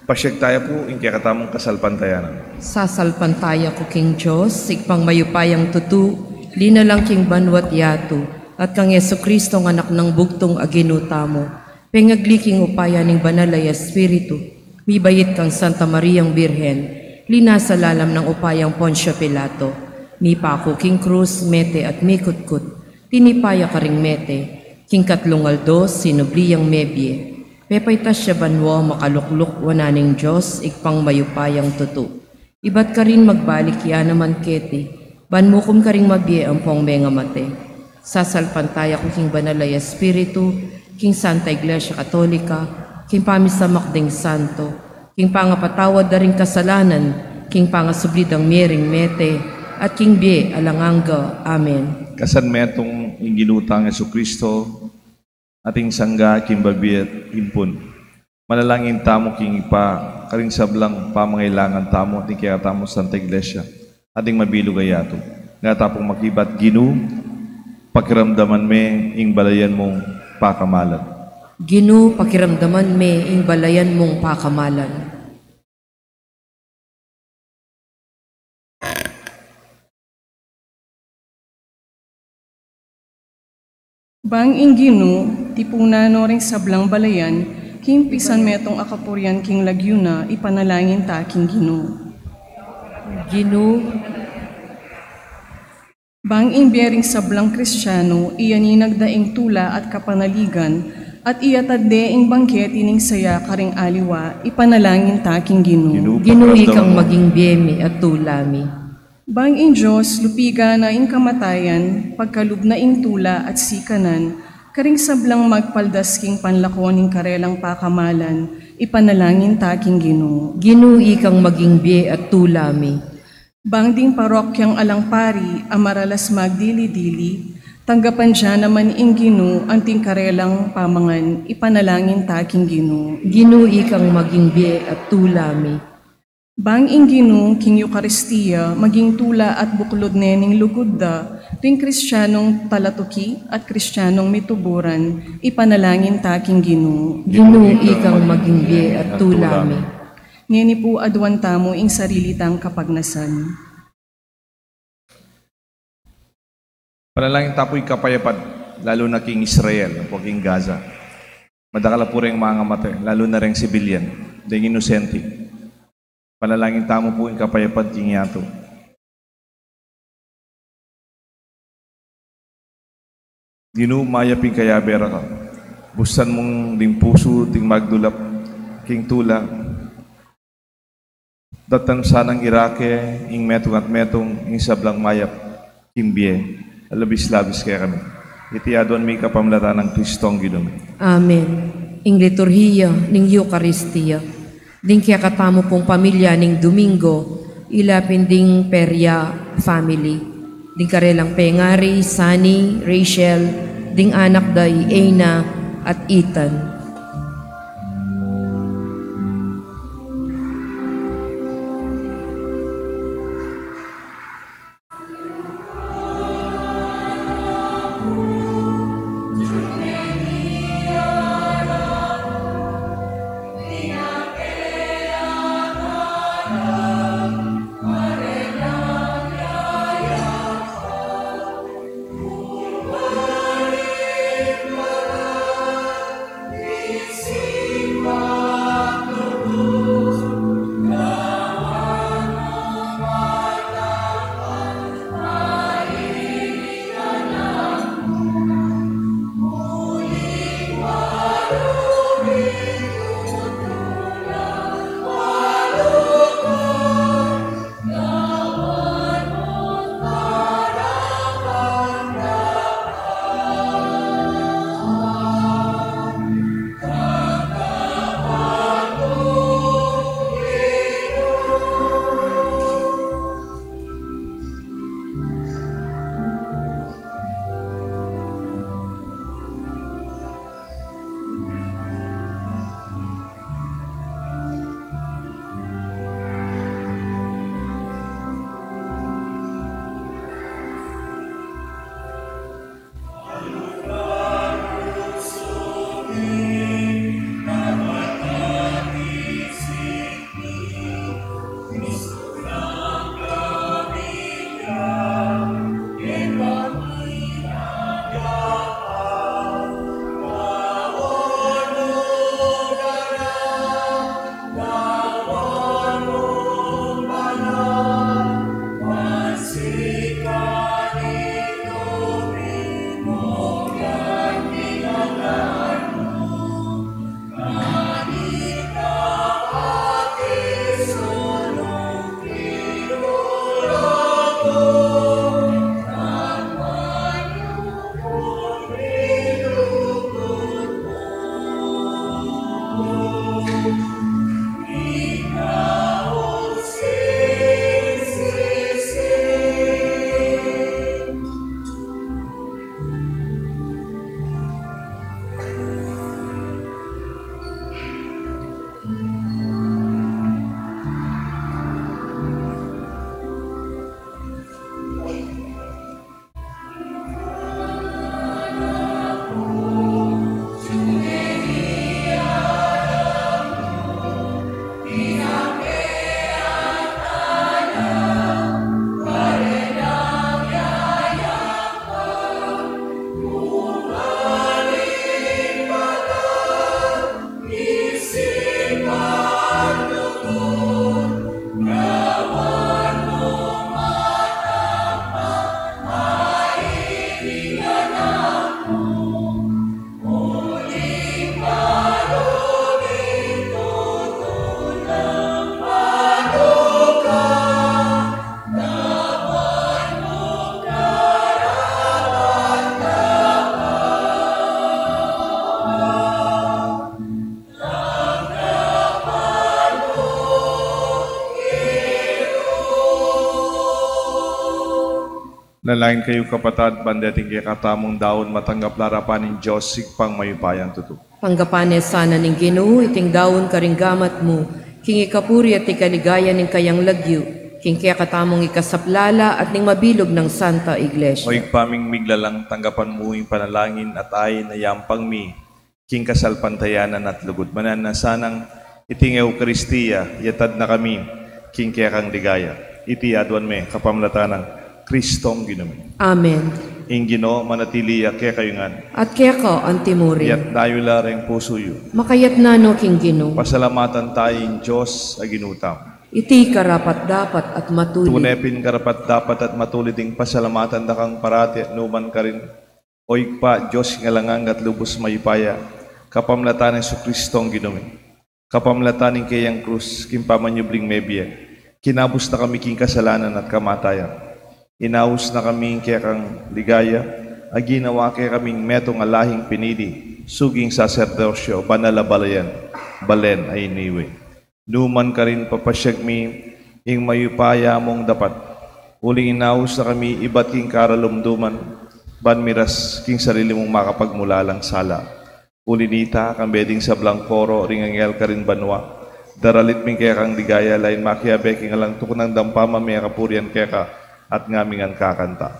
Pasiag taya pu ing kekatamung kasalpantayanan. Sasalpantaya ku king Dios, Ibpang mayupayang tutu, linalang king banua't yatu, at kang Jesucristo a Anak nang bugtung a Ginu tamu, pengagli king upaya ning Banal a Espiritu, mibait kang Santa Mariang Birhen, linasa lalam nang upayang Poncio Pilato, mipaku king krus, mete at mikutkut, tinipa ya karing mete, king katlung aldo sinubli yang mebie. Pepaitas ya banua, makalukluk wanan ning Dios, Ibpang mayupayang tutu. Ibat karin magbalik ya naman keti, ban mukum karing mabie ampong mengamate. Sasalpantaya ku king Banal a Espiritu, king Santa Iglesia Katolika, king pamisamak ding santo, king pangapatawad da ring kasalanan, king pangasubli dang mie ring mete, at king bie alang angga. Amen. Kasan metung ing Ginu tang Jesucristo, ating sangga king babie at impun. Manalangin tamu king Ibpa, karing sablang pamangailangan tamu, ating kekatamu Santa Iglesia, ating mabilug a yatu. Nga tapung makibat, Ginu, pakiramdaman me ing balayan mung pakamalan. Ginu, pakiramdaman me ing balayan mung pakamalan. Bang ing Ginu tipunan no ring sablang balayan, king pisan metung a kapurian king lagyu na, ipanalangin ta king Ginu. Ginu. Bang ing bie ring sablang Kristiano, iyaninag da ing tula at kapanaligan, at iyatad de ing bangkete ning saya karing aliwa, ipanalangin ta king Ginu. Ginu, ikang maging bie mi at tula mi. Bang ing Dios lupigan na ing kamatayan, pagkalub na ing tula at sikanan, karing sablang magpaldas king panlako ning karelang pakamalan, ipanalangin ta king Ginu. Ginu, ikang maging bie at tula mi. Bang ding parokyang alang pari a maralas magdili-dili, tanggapan da naman ing Ginu anting karelang pamangan, ipanalangin ta king Ginu. Ginu, ikang maging bie at tula mi. Bang ing Ginu king Eukaristia maging tula at buklud ne ning lugud da, tuwing Kristianong talatuki at Kristianong mituburan, ipanalangin ta king Ginu. Ginu, ikang maging bie at tula mi. Ngeni pu aduan tamu ing sarili tang kapagnasan. Panalangin ta pu ing kapayapan, lalu na king Israel, ampo king Gaza. Madakal a pu reng mangamate, lalu na reng sibilyan, deng inosente. Panalangin tamu pu ing kapayapan king yatu. Ginu, mayap ing kayabe ra ka. Busan mung ding pusu ding magdulap king tula. Datang sanang irake ing metung at metung ing sablang mayap king bie, labis-labis kekami. Iti aduan mi kapamilatan nang Kristong Ginu mi. Amen. Ing liturhiya ning Eukaristia. Ding kekatamu pung pamilya ning Domingo, ila pin ding Peria family. Ding karelang pengari, Sunny, Rachel, ding anak da i Eina at Ethan. Manalangin kayu, kapatad, ban deting kekatamung daun matanggap la arapan ning Dios, Ibpang mayupayang tutu. Tanggapan na sana ning Ginu iting daun karing gamat mu, king ikapuri at ikaligaya ning kayang lagyu, king kekatamung ikasaplala at ning mabilug nang Santa Iglesia. O Ibpa ming miglalang, tanggapan mu ing panalangin at ain a yampang mi king kasalpantayanan at lugud. Mananu na sanang iting Eukaristia, yatad na kami king kekang ligaya. Iti aduan mi kapamilatan nang Kristong Ginu mi. Amen. Ing Ginu manatili ya kekayu ngan. At keka antimurin. Itas yu la reng pusu yu. Makaitas na no king Ginu. Pasalamatan taya ing Dios a Ginu tamu. Iti karapat-dapat at matulid. Tune pin karapat-dapat at matulid ing pasalamatan da kang parati at nukarin man, O Ibpa, Dios king alang angga at lubus mayupaya, kapamilatan nang Jesucristong Ginu mi. Kapamilatan ning kayang krus, king pamanyubling mebie, kinabus na kami king kasalanan at kamatayan. Inaus na kami king kekang ligaya, a ginawa kekaming metung a lahing pinili, suging saserdosyo, banal a balen, balen a iniwi. Nukarin man karin papasiag mi ing mayupaya mung dapat, uling inaus na kami ibat king karalumduman, ban miras king sarili mung makapagmulalang sala. Uli nita, kambe ding sablang koro ring anghel karin banua, daralit mi ing kekang ligaya, lain makiabe king alang tuknang dampa, mamie kapurian keka at ngaming ngan kakanta.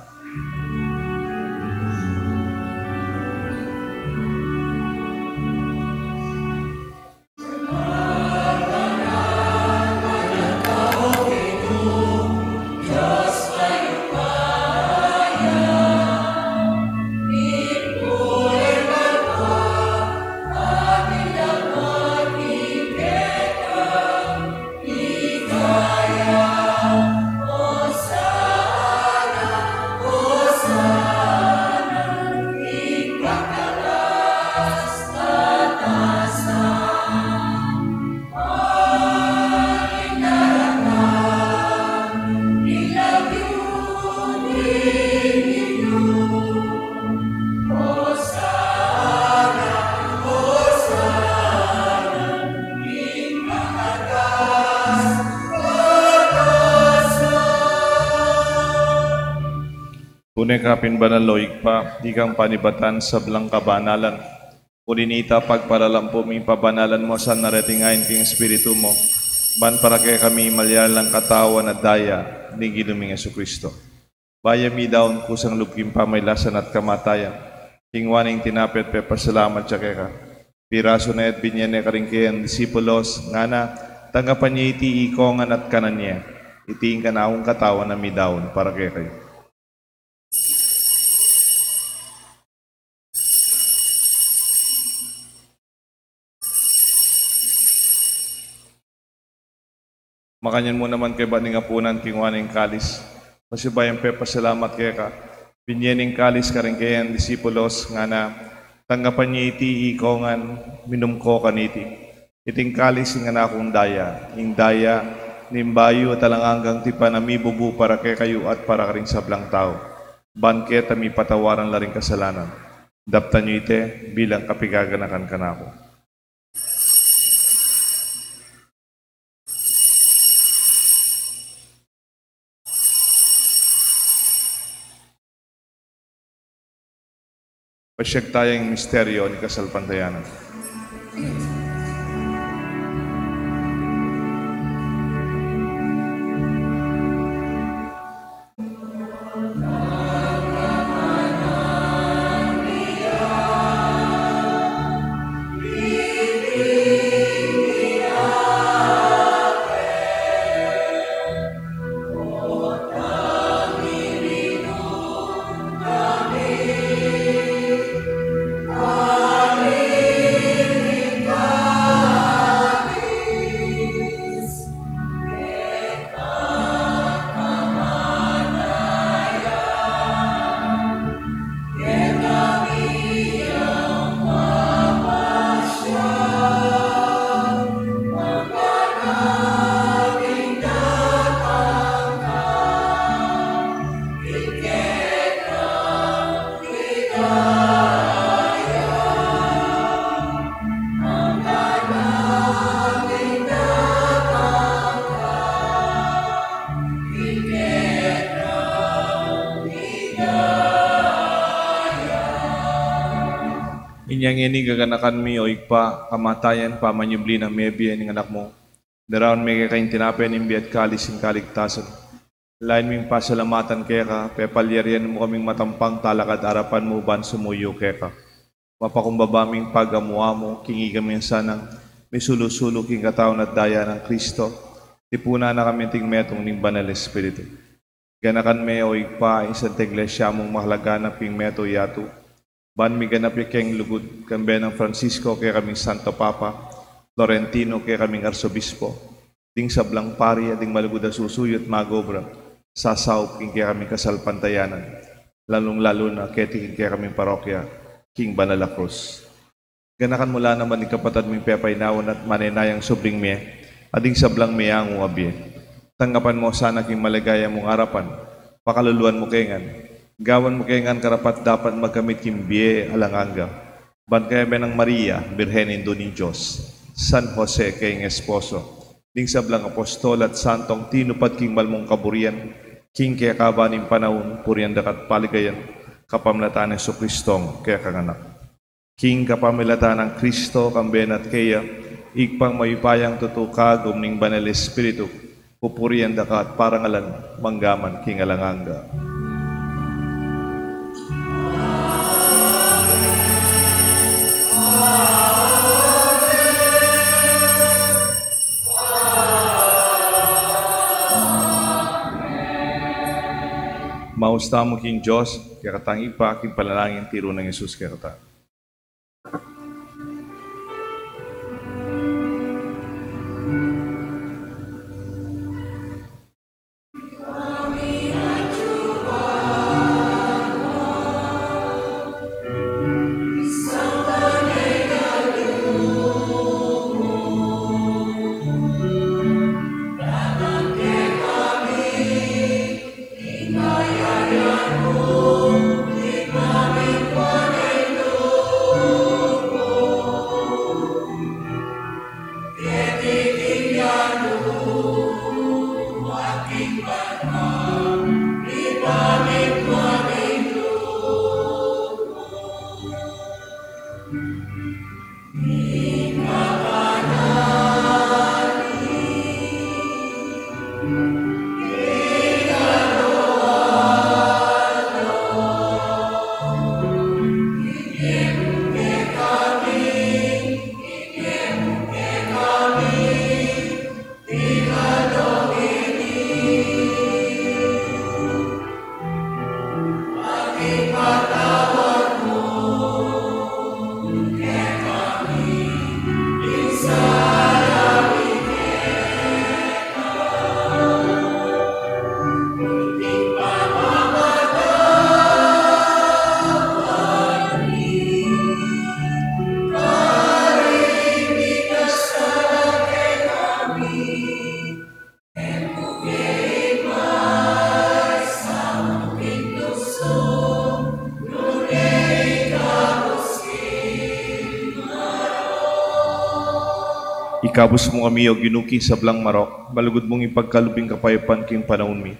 Tune ka pin banal, o Ibpa, ikang panibatan sablang kabanalan. Uli nita, pagparalampu ming pabanalan mu sana reting ain king Espiritu mu, ban para kekami malyalang katawan at daya ning Ginu ming Jesucristo. Bayu mi daun kusang lub king pamailasan at kamatayan, kinua ne ing tinape at pepasalamat ya keka, pirasu ne at binye ne karing kayang disipulos, ngana, tanggapan ye iti ikongan at kanan ye. Iti ing kanakung katawan a midaun para kekayu. Makanyan mu naman kaybat ning apunan, kinua ne ing kalis, pasibayu yang pepasalamat keka, binye ne ing kalis karing kayang disipulos, ngana, tanggapan ye iti ikongan, minum ko kaniti. Iti ing kalis ning kanakung daya, ing daya ning bayu at alang anggang tipan a mibubu para kekayu at para karing sablang tau, ban keta mipatawaran la ring kasalanan. Daptan yu iti bilang kapaganakan kanaku. Pasiag taya ing misteryo ning kasalpantayanan. Inya ngeni gaganakan mi, o Ibpa, kamatayan, pamanyubli nang mebie ning Anak mu, daraun mi keka ing tinape ning bie at kalis ning kaligtasan. Lain ming pasalamatan keka, pepalyarian mu kaming matampang talakad arapan mu ban sumuyu keka. Mapakumbaba ming pagamu-amu king ikami sanang misulu-sulu king katawan at daya nang Kristo, tipunan na kami anting metung ning Banal Espiritu. Ganakan me, o Ibpa, ing Santa Iglesia mung makalaganap king meto yatu, ban miganap ya keng lugud, kambe nang Francisco, kekaming Santo Papa, Florentino, kekaming Arsobispo, ding sablang pari, at ding malugud a susuyu at mag-obra, sasaup king kekaming kasalpantayanan, lalung-lalu na keti king kekaming parokya, king Banal a Krus. Ganakan mu la naman ding kapatad ming pepainawa at manenayang subling mie, at ding sablang meangu a bie. Tanggapan mu sana king maligaya mung arapan, pakaluluan mu ke ngan, gawan mu ke ngan karapat-dapat magkamit king bie alang angga. Ban kaya me nang Maria, Birhen Indu ning Dios, San Jose kayang esposo, ding sablang apostol at santong tinupad king mal mung kaburian, king kekaba ning panaun, purian da ka at paligayan, kapamilatan nang Jesucristong kekang Anak. King kapamilatan nang Kristo, kambe na at keya, Ibpang mayupayang tutu, kagum ning Banal Espiritu, pupurian da ka at parangalan, mangga man king alang angga. Maus tamu king Dios, kekatang Ibpa, king panalangin tiru nang Jesus kekata. Ikabus mu kami, O Ginu, king sablang marok, malugud mung ipagkalub ing kapayapan king panaun mi.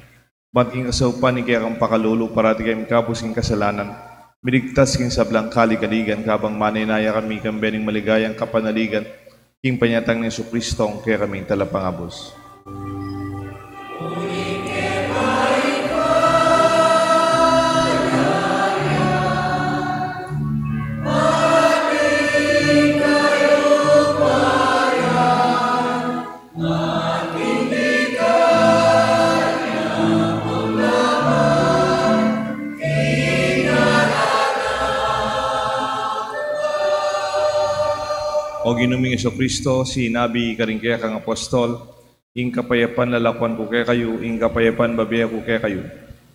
Ban king kasaupan ning kekang pakalulu, parati kaming ikabus king kasalanan, miligtas king sablang kaligaligan, kabang manenaya kami kambe ning maligayang kapanaligan king panyatang nang Jesucristong kekaming Talapangabus. O Ginu ming Jesucristo, sinabi karing kekang apostol, "Ing kapayapan lalakuan ku kekayu, ing kapayapan bibie ku kekayu."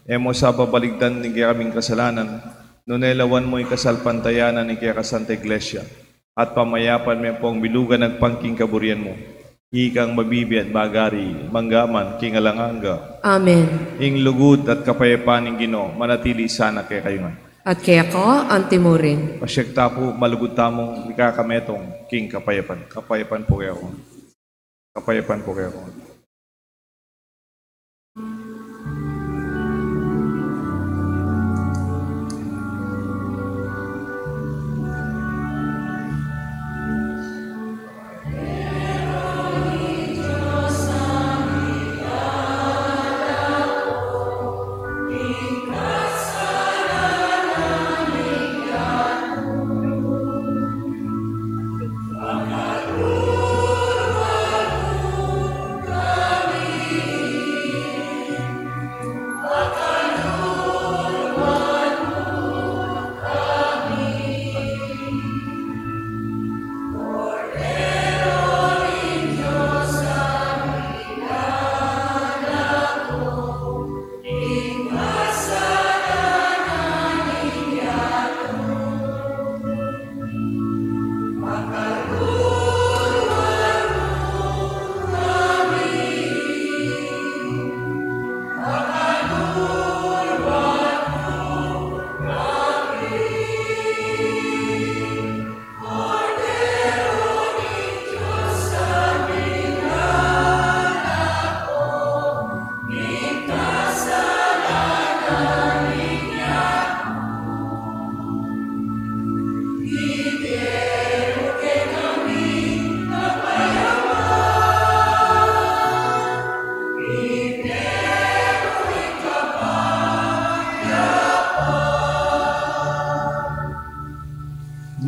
E mu sa babaligdan ding kekaming kasalanan, nune lawan mu ing kasalpantayanan ning kekang Santa Iglesia, at pamayapan me pung bilugan agpang king kaburian mu. Ikang mabibie at magari, mangga man king alang angga. Amen. Ing lugud at kapayapan ning Ginu manatili sana kekayu ngan. At keka anti mu rin. Pasiag ta pu, malugud tamung mikakametung king kapayapan. Kapayapan pu kekaming. Kapayapan pu kekaming.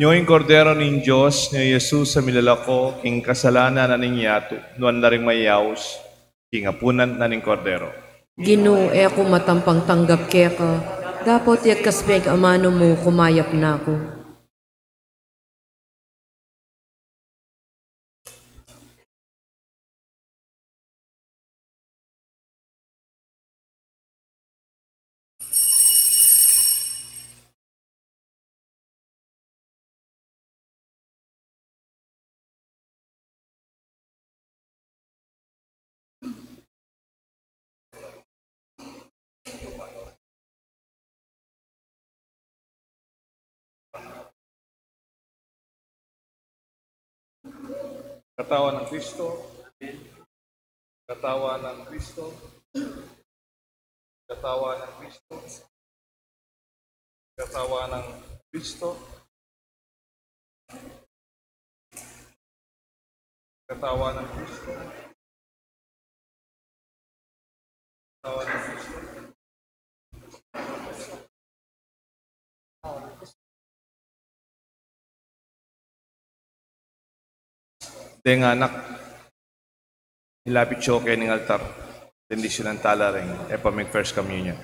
Nyo ing Kordero ning Dios, nyo i Jesus a milalako king kasalanan na ning yatu, nuan la ring mayaus king apunan na ning Kordero. Ginu, e ku matampang tanggap keka, dapot iyatas me ing amanu mu, kumayap na ku. Katawan ng Kristo. Katawan ng Kristo. Katawan ng Kristo. Katawan ng Kristo. Katawan ng Kristo. Katawan ng Kristo. Deng anak, ilapit yu keni king altar. Bendisyunan tala ring e pa mag-First Communion.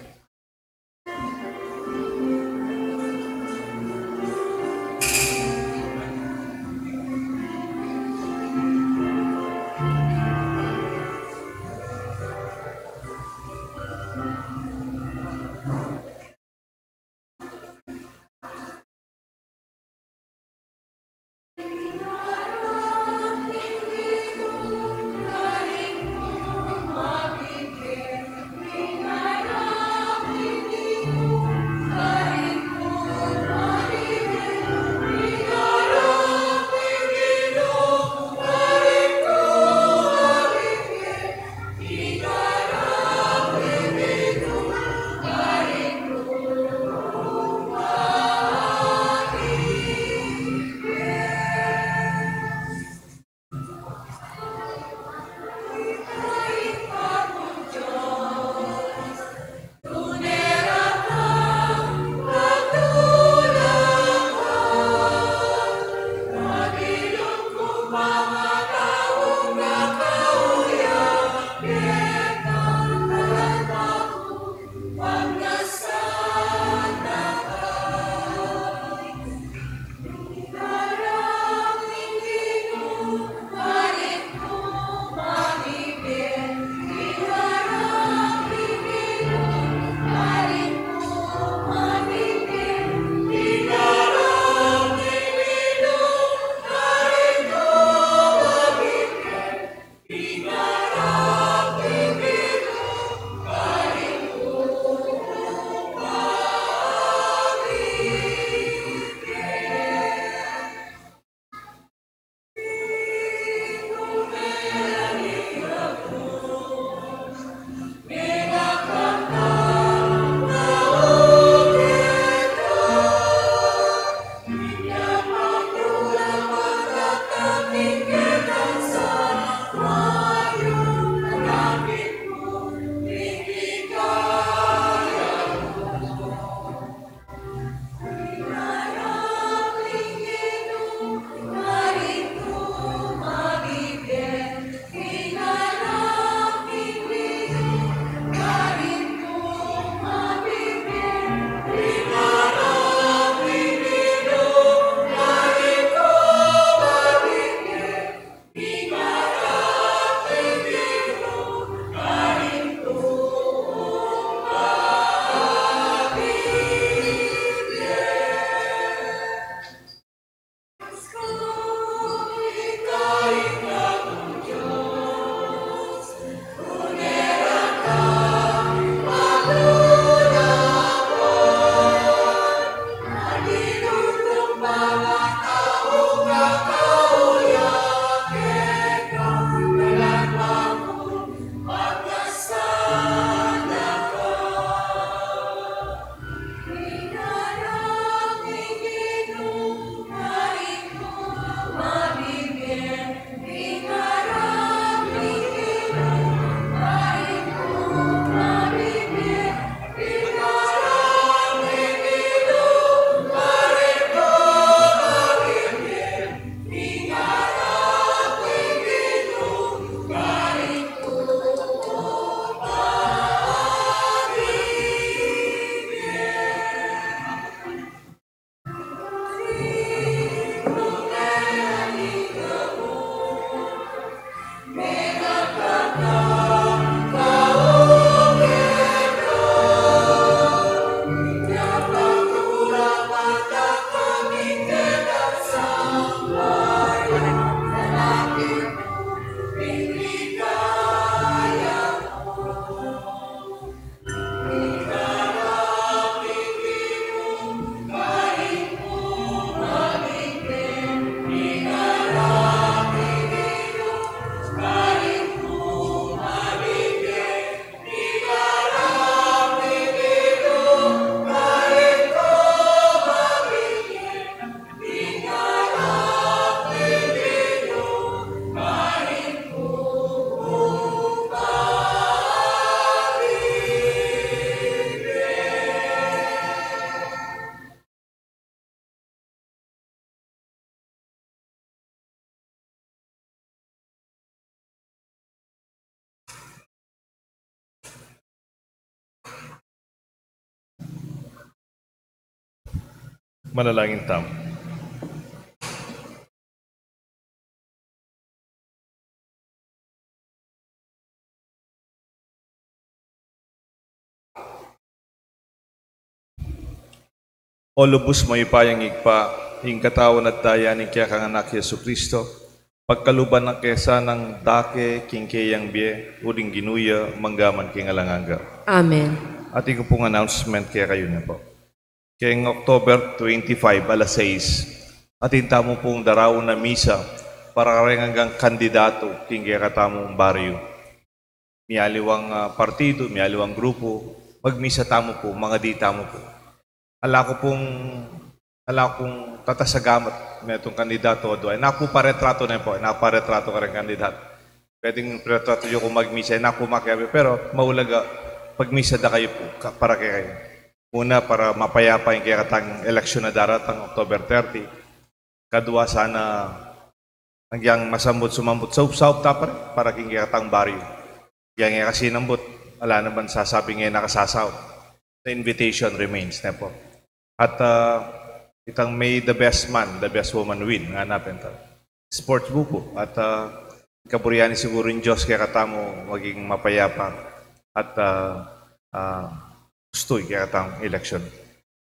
Manalangin tamu. O lubus mayupayang Ibpa, ing katawan at daya ning kekang Anak Jesucristo, pagkaluban na ke sanang dake king keyang bie, uling Ginu ya, mangga man king alang angga. Amen. Atin ku pung announcement kekayu ne pu. Keng October twenty-five, alas sais, atin tamu pung daraun a misa para kareng anggang kandidatu king kekatamung baryu. Mialiwang, ah, partidu, mialiwang grupu, magmisa tamu pu, mangadi tamu pu. Ala ku pung, ala kung tatas a gamat metung kandidatu o dua. E na ku paretratu ne pu, e na ku paretratu kareng kandidatu. Pwedeng paretratu yu kung magmisa, e na ku makiabe, pero maulaga pagmisa da kayu pu, ka-, para kekayu. Una, para mapayapa ing kekatang eleksyun a daratang, October thirty. Kadua, sana agyang masambut sumambut, saup-saup ta pa rin para king kekatang baryu. Agyang e ka sinambut, ala naman sasabing e na ka sasaup. The invitation remains, ne pu. At, ah, itang may the best man, the best woman win, ngana pin ta. Sports bu pu. At, ah, kaburian na siguru ning Dios kekatamu maging mapayapa at, ah, ah, gustu ing kekatang eleksyon.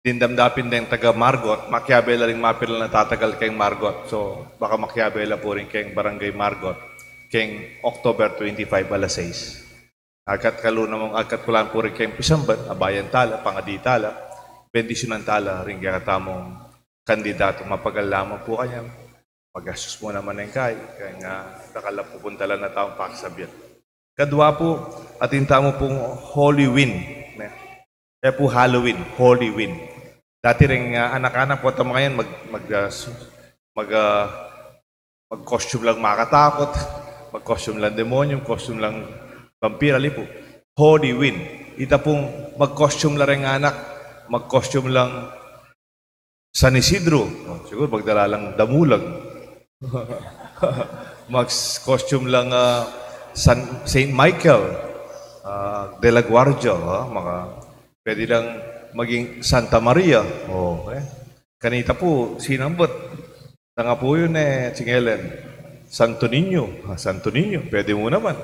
Dimdam da pin deng taga Margot, makiabe la ring mapilan a tatagal keng Margot. So, baka makiabe la pu rin keng Barangay Margot, keng October twenty-five, alas sais. Agkat kalu namang, agkat ku lang pu rin keng pisamban, abayan tala, pangadi tala, bendisyunan tala ring kekatamung kandidatu, mapagal lamang pu kanyan. Magastus mu naman ing kai, kaya nga, dakal a pupunta la na taung pakasabyan. Kadua pu, atin tamu pung Holy Win, ne? E pu Halloween, Holy Win. Dati ring, ah, anak-anak, pota mangayan, mag, mag, ah, su-, mag, ah, mag-costume lang makatakut, mag-costume lang demonyo, costume lang vampire, ali pu. Holy Win. Ita pung mag-costume la ring anak, mag-costume lang San Isidro. O, siguru magdala lang damulag. Mag-costume lang, ah, San, Saint Michael, ah, de la Guardia, ah, maka-, pwede lang maging Santa Maria. O, e. Kanita pu, sinambut. Tanga pu yun, e, singelen. Santo Niño. Ah, Santo Niño, pwede mu naman.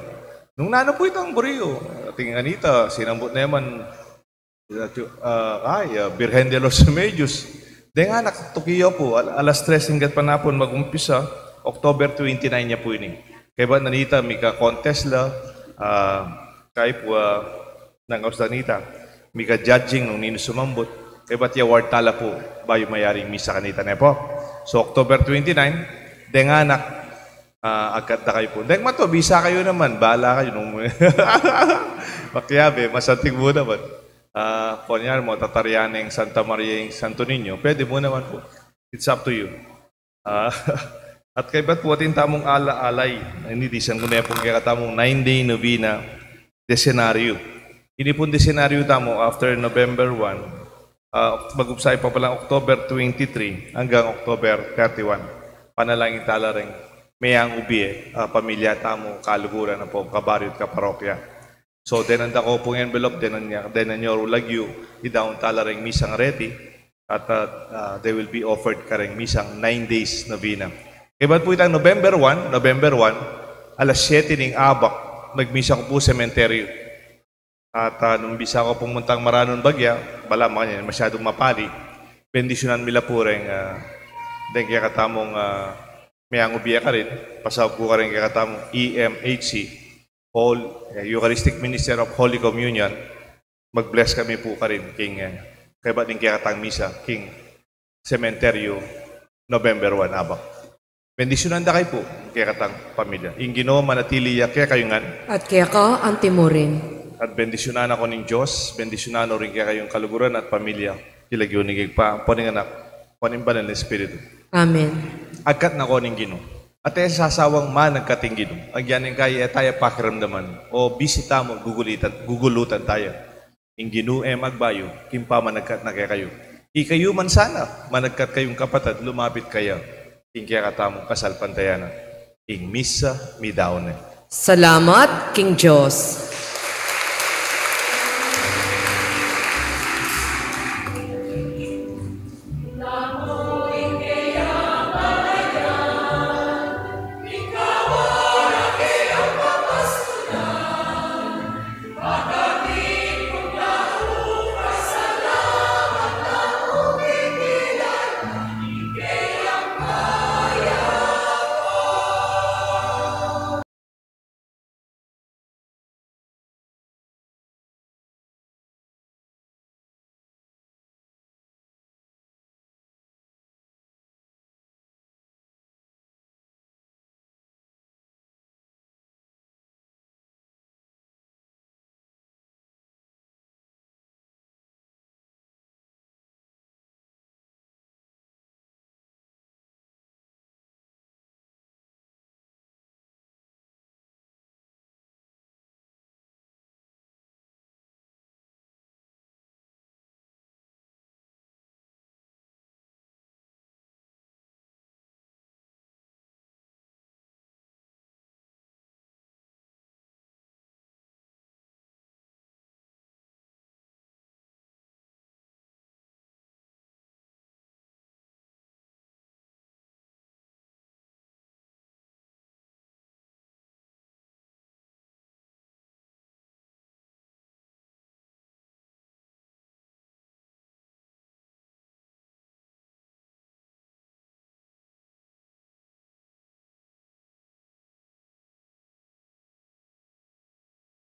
Nung nanu pu itang buri yu, atin kanita, sinambut ne man, ah, ay, ah, Birhen de los Remedios. Deng anak, tuki ya pu, al-, alas tres ing gatpanapun, mag-umpisa, October twenty-nine ya pu ini. Kaybat nanita, mika-contest la, ah, kay pu, ah, nang aus da nita, mika-judging nung ninu sumambut, kaybat i-award tala pu, bayu mayaring misa kanita, ne pu. So, October twenty-nine, deng anak, ah, agkat da kayu pu. Deng matu, bisa kayu naman, bahala kayu nung makiabe, masanting mu naman. Ah, kunyari mu, tatarian ing Santa Maria ing Santo Niño, pwede mu naman pu. It's up to you. Ah, at kaybat pu atin tamung ala-alay, ini disan ku ne pung kekatamung nine-day novena, decennario. Ini pung decennario tamu after November one, ah, mag-umpisa pa palang October twenty-three anggang October thirty-one. Panalangin tala ring meangu bie, ah, pamilya tamu, kaluguran, apu, kabaryu at kaparokya. So, denan da ko pung envelope, denan nya, denan yu ring lagyu, idaun tala ring misang reti, at, ah, ah, they will be offered kareng misang nine days novena. Kaybat pu itang November one, November one, alas siyete ning abak, magmisa ku pu sementeryo. At, ah, nung bisa ku pung muntang Maranun Bagya, balamu masyadung mapali, bendisyunan mi la pu reng, ah, deng kekatamung, ah, meangu bie karin, pasaup ku kareng kekatamung E M H C, Hol-, eh, Eucharistic Minister of Holy Communion, mag-bless kami pu karin king, eh, kaybat ning kekatang misa king sementeryo, November one, abak. Bendisyunan da kayu pu, kekatang pamilya. Ing Ginu manatili ya kekayu ngan. At keka antimurin. At bendisyunan na kayu ning Dios, bendisyunan no rin kekayung kaluguran at pamilya. King lagyu ning Ibpa, ampo ning Anak, ampo ning Banal a Espiritu. Amen. Agkat na kayu ning Ginu. At e sasawang managkat ing Ginu. Agyan ing kai, e taya pakiramdaman. O bisita mu, gugulutan, gugulutan taya. Ing Ginu e magbayu, king pamanagkat na kekayu. Ikayu man sana, managkat kayung kapatad, lumapit kaya. King kekatamung kasalpantayanan. Ing misa, midaun ne. Salamat king Dios.